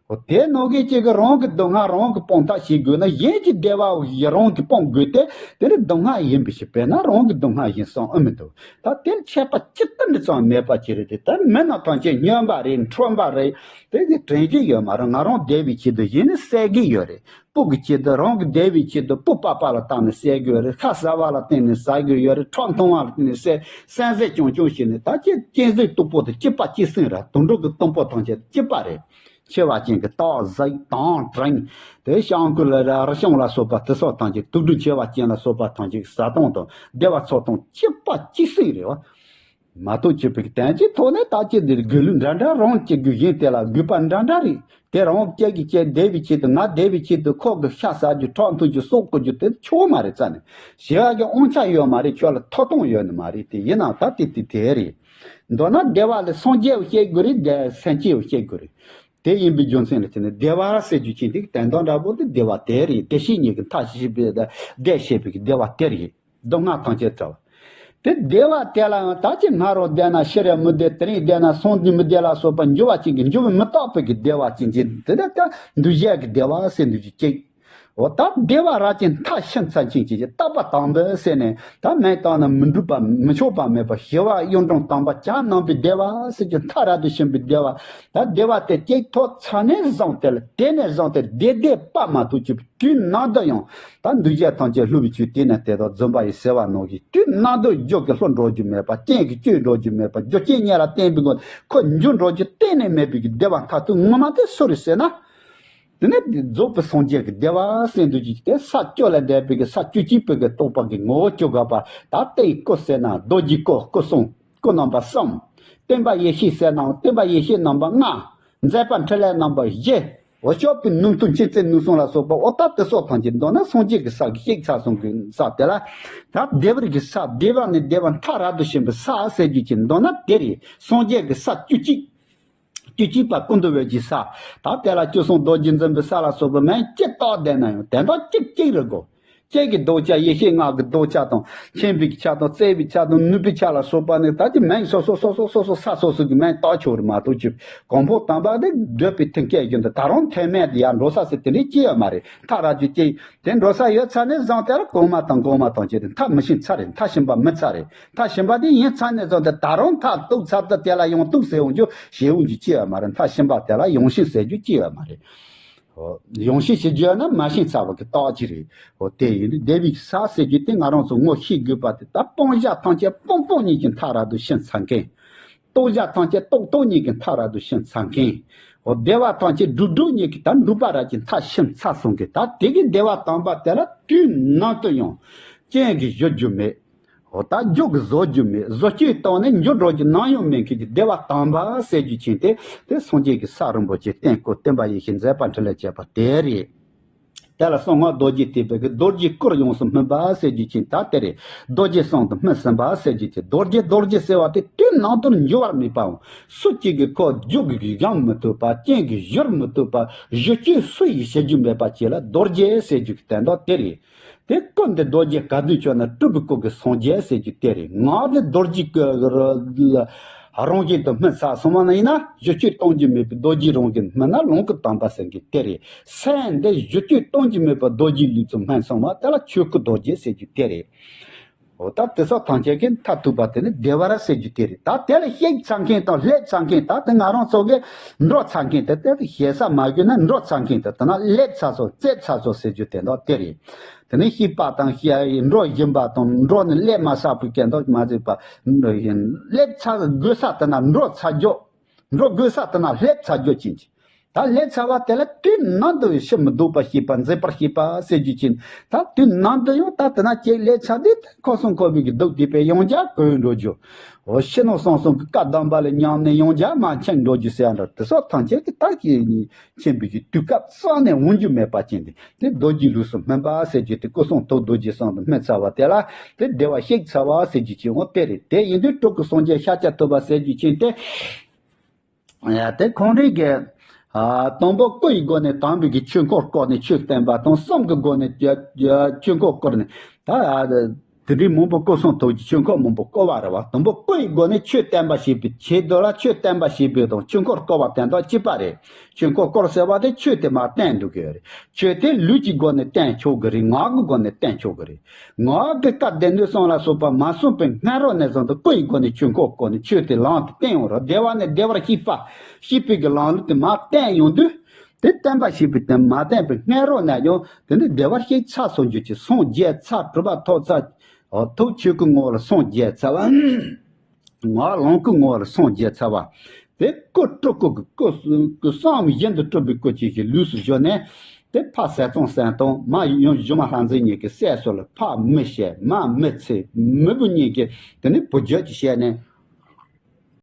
འོ་དེ་ནང་གི་གཅིག་གིས་རང་གི་སྡུག་བསྔལ་རང་གིས་སྤོང་ཐབས་བྱེད་དགོས་ན་གཞན་གྱི་བདེ་བ་རང་གིས་སྤོང་དགོས་ཏེ་དེ་ནི་སྡུག་བསྔལ་ཡིན་པའི་ཕྱིར། དཔེར་ན་རང་གི་སྡུག་བསྔལ་བཞིན་བསམ་ཨེ་མི་འདུག་ད་དེར་ཁྱད་པར་ཅི་ལྟར་འདྲ་ཙམ་མེད་པ་ཅིག་རེད་དེ། ད་མི་རྣམས་ཐམས་ཅད་སྨྱོན་པ་རེད། ཁྲོན་པ་རེད། དེ་གི་དྲན་གྱི་ཡོད་མ་རེད། ང་རང་བདེ་བའི་ཆེད་དུ་གཞན་ནི་བསད་ཀྱི་ཡོད་རེད། སྤུ་གི་ཆེད་དུ་རང་གི་བདེ་བའི་ཆེད་དུ་སྤུ་པགས་པ་ལ་བཏགས་ནས་བསད་ཀྱི་ཡོད་རེད། ཤ་ཟ་བ་ལ་བརྟེན་ནས་ཟ་གི་ཡོད་རེད། ཁྲག་འཐུང་བ་ལ་བརྟེན་ནས་བསད་བསད་བསད་རྐྱང་རྐྱང་བྱས་ནས་ད་ཅི་གཅན་གཟན་སྟུག་པོ་དང་གཅིག་པ་གཅིག་སྲིང་རེད། དུད་འགྲོ་གི་གཏུམ་པོ་ཐམས་ཅད་གཅིག་པ་རེད། མཆེ་བ་ཅན་གྱི་སྟག་གཟིག་དོམ་དྲེད་དེ་ཤང་ཀུ་ལ་ར་རི་ཤོང་ལ་སོགས་པ་དེ་སོགས་ཐམས་ཅད་དུག་སྦྲུལ་མཆེ་བ་ཅན་ལ་སོགས་པ་ཐམས་ཅད་བཟའ་སྟངས་དང་བདེ་བ་འཚོ་སྟངས་གཅིག་པ་གཅིག་སྲིང་རེད་བ། མ་གཏོགས་ཅི་ཕིག་དོན་གྱི་ཐོག་ནས་ད་ཅི་འདིར་དགོས་ལུགས་འདྲ་འདྲ་རང་གཅིག་དགོས་གཞན་དེ་ལ་དགོས་པ་འདྲ་འདྲ་རེད། དེ་རང་གཅིག་གིས་ཅི་བདེ་བའི་ཆེད་དུ་ང་བདེ་བའི་ཆེད་དུ་ཁོ་གི་ཤ་ཟ་རྒྱུ་ཁྲག་འཐུང་རྒྱུ་སྲོག་བཀོལ་རྒྱུ་དེ་ཆོག་མ་རེད་རྩ་ནས། ཞི་བ་གི་དབང་ཆ་ཡོད་མ་རེད། ཁྱོད་ལ་ཐོབ་ཐང་ཡོད་ནི་མ་རེད། དེ་ཡིན་ནའང་ད་དེ་དེ་དེ་རེད། མདོར་ན་བདེ་བ་ལ་སངས་རྒྱས་བཤད་དགོས་རེད། བདེ་སེམས་ཅན་བཤད་དགོས་རེད། དེ་ཡིན་པའི་རྒྱུ་མཚན་ལ་བརྟེན་ནས་བདེ་བ་ཟེར་རྒྱུ་ཅན་དེ་དོན་དག་འདྲ་པོ་དེ་བདེ་བ་དེ་རེད། བདེ་གཤེགས་ཉིད་ཀྱི་མཐའ་བཞི་པའི་བདེ་བཤད་པའི་བདེ་བ་དེ་རེད། སྡུག་བསྔལ་ཐམས་ཅད་བྲལ་བ། དེ་བདེ་བ་དེ་ལ་ཡང་ད་ཅི་སྔ་རོ་བསྡད་ན་ཕྱི་རེ་མི་བདེ། དེ་རིང་བསྡད་ན་སང་ཉིན་མི་བདེ་ལ་སོགས་པ་འགྱུར་བ་ཅན་གྱི་འགྱུར་བ་མི་རྟག་པའི་གི་བདེ་བ་ཅན་གྱི་དེ་ལ་ད་འདུ་བྱེད་ཀྱི་བདེ་བ་ཟེར་འདུ་བྱེད་ཅིག་འོ་ད་བདེ་བ་རབ་ཅིང་མཐའ་ཕྱིན་ཚར་ཅན་གྱི་རྟག་པ་དང་པོ་ཟེར་ནས་ད་མིང་བཏགས་ན་མི་འགྲུབ་པ་མི་ཆོག་པ་མེད་པ་ཞི་བ་གཡུང་དྲུང་དམ་པ་གྱ་ནོམ་པའི་བདེ་བ་ཟེར་གྱི་མཐའ་རབ་ཏུ་ཕྱིན་པའི་བདེ་བ། ད་བདེ་བ་དེ་སྐྱེས་ཐོག་ཚ་ནས་བཟུང་སྟེ་ལ་དེ་ནས་བཟུང་སྟེ་བདེ་བདེ་པ་མ་གཏོགས་ཀྱི་དུས་ནམ་དུ་ཡང་ད་འདུ་བྱེད་ཐམས་ཅད་བསླུ་བའི་ཆོས་དེ་ནས་དེ་དག་རྫུན་པ་ཡི་ཟེར་བ་ནང་བཞིན་དུས་ནམ་དུ་རྒྱུ་གི་བསླུ་འགྲོ་རྒྱུ་མེད་པ། རྐྱེན་གྱི་བཅོས་འགྲོ་རྒྱུ་མེད་པ། རྒྱུ་རྐྱེན་ཉེ་ལ་བརྟེན་པའི་སྒོ་ནས་ཁོ་འགྱུར་འགྲོ་རྒྱུ་གཏན་ནས་མེད་པའི་གི་བདེ་བ་མཐར་ཐུག་ངོ་མ་དེ་སུ་རེད་ཟེར་ན། དེ་ནས་རྫོགས་པའི་སངས་རྒྱས་ཀྱི་བདེ་བ་ཟེར་འདུ་བྱེད་ཀྱི་དེ་ས་བཅུ་ལས་འདས་པའི་གི་ས་བཅུ་གཅིག་པའི་གི་རྟོགས་པ་གི་ངོ་བོ་བཅུ་དགུ་པ། ད་ལྟའི་སྐུ་ཟེར་ན་རྡོ་རྗེ་སྐུ་སྐུ་གསུམ་སྐུ་རྣམ་པ་གསུམ། སྟོན་པ་ཡེ་ཤེས་ཟེར་ནའང་སྟོན་པ་ཡེ་ཤེས་རྣམ་པ་ལྔ། མཛད་པ་འཕྲིན་ལས་རྣམ་པ་བཞི། འོ་ཞོགས་པའི་ནུས་མཐུ་མཁྱེན་བརྩེ་ནུས་གསུམ་ལ་སོགས་པ། འོ་ད་དེ་སོགས་ཐམས་ཅད་མདོར་ན་སངས་རྒྱས་ཀྱི་ས་གི་གཤེགས་ཚར་སོང་གི་ས་དེ་ལ། ད་བདེ་བར་གྱི་ས་བདེ་བ་ནས་བདེ་བ་མཐའ་རབ་ཏུ་ཕྱིན་པའི་ས་ཟེར་རྒྱུ་ཅིག་མདོར་ན་དེ་རེད། སངས་རྒྱས་ཀྱི་ས་བཅུ་གཅིག་བཅུ་གཅིག་པ་ཀུན་ཏུ་བོད་ཀྱི་ས། ད་དེ་ལ་བཅུ་གསུམ་རྡོ་རྗེ་འཛིན་པའི་ས་ལ་སོགས་པའི་མིང་ཅི་བཏགས་བསྡད་ན་ཡང་དོན་དག་གཅིག་གཅིག་རེད་གོ། ལྕེ་གི་ལྡོག་ཆ། ཡེ་ཤེས་ལྔ་གི་ལྡོག་ཆ་དང་མཁྱེན་པའི་ཆ་དང་བརྩེ་བའི་ཆ་དང་ནུས་པའི་ཆ་ལ་སོགས་པ་ནི་ད་ཀྱི་མིང་སོ་སོ་སོ་སོ་སོ་སོ་ས་སོ་སོ་གི་མིང་བཏགས་ཆོག་རེད་མ་གཏོགས་ཀྱི་གོང་འཕེལ་དམ་པ་དེ་བགྲོད་པའི་མཐུན་རྐྱེན་བཞིན་དུ་ད་རུང་མཐུན་མེད་དེ་ཡར་འགྲོ་ས་ཟེར་དེ་འདྲའི་ཅི་ཡོད་མ་རེད། མཐའ་རབ་ཏུ་ཅི། དེ་འགྲོ་ས་ཡོད་ཚར་ནས་བཟུང་སྟེ་ལ་གོང་མ་དང་གོང་མ་དང་བཅས་ཏེ་མཐའ་མི་ཕྱིན་ཚར་རེད། མཐའ་ཕྱིན་པ་མི་ཚར་རེད། མཐའ་ཕྱིན་པ་དེ་ཡིན་ཚར་ནས་བཟུང་སྟེ་ད་རུང་མཐར་ཐུག་ཚར་དུས་དེ་ལ་ཡང་ཐུག་ཟེར་འོང་རྒྱུ་ཞེ་འོང་རྒྱུ་ཅི་ཡོད་མ་རེད། མཐའ་ཕྱིན་པ་དེ་ལ་ཡང་ཕྱིན་ཟེར་རྒྱུ་ཅི་ཡོད་མ་རེད། ཡང་ཕྱིན་ཞེས་བརྗོད་ན་མ་ཕྱིན་ཚར་བ་གི་རྟགས་ཅིག་རེད། འོ་དེ་ཡིན་དུས་བདེ་བའི་ས་ཟེར་རྒྱུ་དེ་ང་རང་ཚོ་ངོ་ཤེས་དགོས་པ་དེ། ད་སྤང་བྱ་ཐམས་ཅད་སྤང་སྤང་ཉིད་ཀྱི་མཐའ་རབ་ཏུ་ཕྱིན་ཚར་མཁན། རྟོགས་བྱ་ཐམས་ཅད་རྟོགས་རྟོགས་ཉིད་ཀྱི་མཐའ་རབ་ཏུ་ཕྱིན་ཚར་མཁན། འོ་བདེ་བ་ཐམས་ཅད་སྒྲུབ་སྒྲུབ་ཉིད་ཀྱི་ད་འགྲུབ་པ་རབ་ཀྱི་མཐར་ཕྱིན་ཚར་སོང་གི། ད་དེ་གི་བདེ་བ་དམ་པ་དེ་ལ་དུས་ནམ་དུ་ཡང་རྐྱེན་གྱིས་གཞོལ་རྒྱུ་མེད། འོ་ད་རྒྱུ་གི་བཟོ་རྒྱུ་མེད། བཟོ་བཅོས་བཏང་ནས་འགྱུར་འགྲོ་རྒྱུ་ནམ་ཡང་མེད་མཁན་གྱི་བདེ་བ་དམ་པ་ཟེར་རྒྱུ་ཅན་དེ། དེ་སངས་རྒྱས་ཀྱི་ས་རིན་པོ་ཆེ་སྟེང་སྐུ་སྟོན་པ་ཡེ་ཤེས་མཛད་པ་འཕྲིན་ལས་བཅས་པ་དེ་རེད། དེ་ལ་གསང་སྔགས་རྡོ་རྗེ་ཐེག་པའི་གི་རྡོ་རྗེའི་སྐུར་ཡོངས་སུ་སྨིན་པ་ཟེར་རྒྱུ་ཅན་ད་དེ་རེད། རྡོ་རྗེ་གསུམ་དུ་སྨིན་ཟིན་པ་ཟེར་རྒྱུ་ཅན། རྡོ་རྗེ་རྡོ་རྗེ་ཟེར་བ་དེ་དུས་ནམ་དུ་འགྱུར་བར་མེད་པའམ་སུ་གཅིག་གིས་ཁོ་རྒྱུག་གིས་བཞེངས་མི་ཐུབ་པ། རྐྱེན་གྱིས་གཞོལ་མི་ཐུབ་པ། གཞོལ་བཅོས་སུ་ཡིས་བྱེད་རྒྱུ་མེད་པ་ཅིག་ལ་རྡོ་རྗེ་ཟེར་རྒྱུ་གི་དོན་དག་དེ་རེད། དེ་སྐུ་འདི་རྡོ་རྗེ་ག་དུས་བྱོན་ན་སྤྲུལ་པའི་སྐུ་གི་སངས་རྒྱས་ཟེར་རྒྱུ་དེ་རེད། ངག་འདི་རྡོ་རྗེ་སྐུ་རང་བཞིན་དུ་སྨིན་ཚར་སོང་བ་ན་ཡིན་ན། གཞོལ་བཅོས་གཏོང་རྒྱུ་མེད་པའི་རྡོ་རྗེ་རང་བཞིན་སྨིན་ན་ལོངས་སྐུ་དམ་པ་ཟེར་གྱི་དེ་རེད། སེམས་འདི་གཞོལ་བཅོས་གཏོང་རྒྱུ་མེད་པའི་རྡོ་རྗེ་ལུས་སུ་སྨིན་སོང་བ་དེ་ལ་ཆོས་སྐུ་རྡོ་རྗེ་ཟེར་རྒྱུ་དེ་རེད། འོ་ད་དེ་སོགས་ཐམས་ཅད་ཀྱི་མཐར་ཐུག་པ་དེ་ནི་བདེ་བར་ཟེར་རྒྱུ་དེ་རེད། ད་དེ་ལ་གཤེགས་ཚར་མཁན་དང་སླེབས་ཚར་མཁན། ད་དེ་ང་རང་ཚོ་གི་འགྲོ་ཚར་མཁན་དེ། དེ་ཞེ་ས་མ་གྱུར་ན་འགྲོ་ཚར་མཁན་དེ། དེ་ན་སླེབས་ཚར་སོང་སླེབས་ཚར་སོང་ཟེར་རྒྱུ་དེ་འདྲ་དེ་རེད། དེ་ནས་གཤེགས་པ་དང་གཤེགས་འགྲོ་བཞིན་པ་དང་འགྲོ་ནས་སླེབས་མ་ཚར་བའི་སྐད་དོད་མ་བརྗེད་པ། སླེབས་ཚར་དགོས་ས་དེ་ན་འགྲོ་ཚར་རྒྱུ། འགྲོ་དགོས་ས་དེ་ན་སླེབས་ཚར་རྒྱུ་ཅན་གྱི། ད་སླེབས་ཚར་བ་དེ་ལ་དུས་ནམ་དུ་ཕྱིར་མི་ལྡོག་པར་ཤེས་པ། འཛིན་པར་ཤེས་པ་ཟེར་རྒྱུ་ཅན། ད་དུས་ནམ་དུ་ཡང་ད་དེ་ན་ཅིག་སླེབས་ཚར་དུས་ད་ཁོ་སོང་ཁོ་བའི་གི་སྡུག་དེ་པས་ཡང་བསྐྱར་གོན་འགྲོ་རྒྱུ། འོ་ཕྱི་ནང་གསང་གསུམ་གྱི་བཀའ་གདམས་པ་ལ་ཉམས་ནས་ཡང་བསྐྱར་མར་འཆིང་འགྲོ་རྒྱུ་ཟེར་ཡ་འདྲ། དེ་སོགས་ཐམས་ཅད་ཀྱི་ད་ཀྱི་ནི་ཕྱིན་པའི་གི་དུས་སྐབས་གསང་ནས་འོང་རྒྱུ་མེད་པ་ཅན་དེ། དེ་རྡོ་རྗེ་ལུས་སུ་སྨིན་པ་ཟེར་རྒྱུ་དེ། སྐུ་གསུང་ཐུགས་རྡོ་རྗེ་གསུམ་དུ་སྨིན་ཚར་བ་དེ་ལ་དེ་བདེ་བར་གཤེགས་ཚར་བ་ཟེར་རྒྱུ་ཅན་འོ་དེ་རེད། དེ་ཡིན་དུས་སྤྲུལ་སྐུ་སངས་རྒྱས་ཤཱཀྱ་ཐུབ་པ་ཟེར་རྒྱུ་ཅན་དེ། ཡ་དེ་ཁོང་རང་གི་ཨ་དང་པོ་སྐུ་ཡི་སྒོ་ནས་དམ་པའི་གི་ཆོས་འཁོར་བསྐོར་ནས་ཆོས་བསྟན་པ་དང་། གསུམ་གྱི་སྒོ་ནས་ཆོས་འཁོར་བསྐོར་ནས་ད་དེ་འདྲའི་མང་པོ་སྐུ་གསུང་ཐུགས་ཀྱི་ཆོས་འཁོར་མང་པོ་བསྐོར་བ་རེད་བ། དང་པོ་སྐུ་ཡི་སྒོ་ནས་ཆོས་བསྟན་པ་བྱེད་པའི་ཆེད་དུ་ལ་ཆོས་བསྟན་པ་བྱེད་པའི་དང་ཆོས་འཁོར་བསྐོར་བ་དོན་དག་གཅིག་པ་རེད། ཆོས་འཁོར་བསྐོར་ཟེར་བ་དེ་ཆོས་དེ་མར་བསྟན་འདུག་གི་རེད། ཆོས་དེ་ལུས་ཀྱི་སྒོ་ནས་བསྟན་ཆོག་གི་རེད། ངག་གི་སྒོ་ནས་བསྟན་ཆོག་གི་རེད། ངག་གི་བཀའ་སྡེ་སྣོད་གསུམ་ལ་སོགས་པ་མ་གསུངས་པའི་སྔ་རོལ་ནས་བཟུང་སྟེ་སྐུ་ཡི་སྒོ་ནས་ཆོས་འཁོར་བསྐོར་ནས་ཆོས་དེ་ལམ་དུ་བསྟན་ཡོང་རོགས། བདེ་བ་ནས་བདེ་བར་གཤེགས་པ་གཤེགས་པའི་གི་ལམ་ལུགས་དེ་མར་བསྟན་ཡོང་དུས། དེ་བསྟན་པ་ཞེས་པའི་དོན་མ་བསྟན་པའི་སྔ་རོལ་ནས་ཀྱང་དེ་འདྲའི་བདེ་བར་གཤེགས་ཚར་སོང་རྒྱུ་ཅིག་སངས་རྒྱས་ཚར། གྲུབ་པ་ཐོབ་ཚར། ཐུགས་ཆོས་སྐུའི་ངོ་བོར་སངས་རྒྱས་ཚར་བ། ངག་ལོངས་སྐུའི་ངོ་བོར་སངས་རྒྱས་ཚར་བ། དེ་སྐུ་སྤྲུལ་སྐུ་གི་སྐུ་སུ་སྐུ་བསམ་བཞིན་དུ་སྤྲུལ་པའི་སྐུ་ཅན་ཞིག་ལུས་སུ་བཞོན་ནས། དེ་ཕ་ཟས་གཙང་སེམས་དང་མ་ཡུམ་སྒྱུ་མ་ལྷ་མཛེས་གཉིས་ཀྱི་སྲས་སུ་ལ་ཕ་མི་བྱེད་མ་མི་འཚེ་མི་བུ་གཉིས་ཀྱི་དེ་ནི་བུ་རྒྱུད་ཀྱི་བྱས་ནས།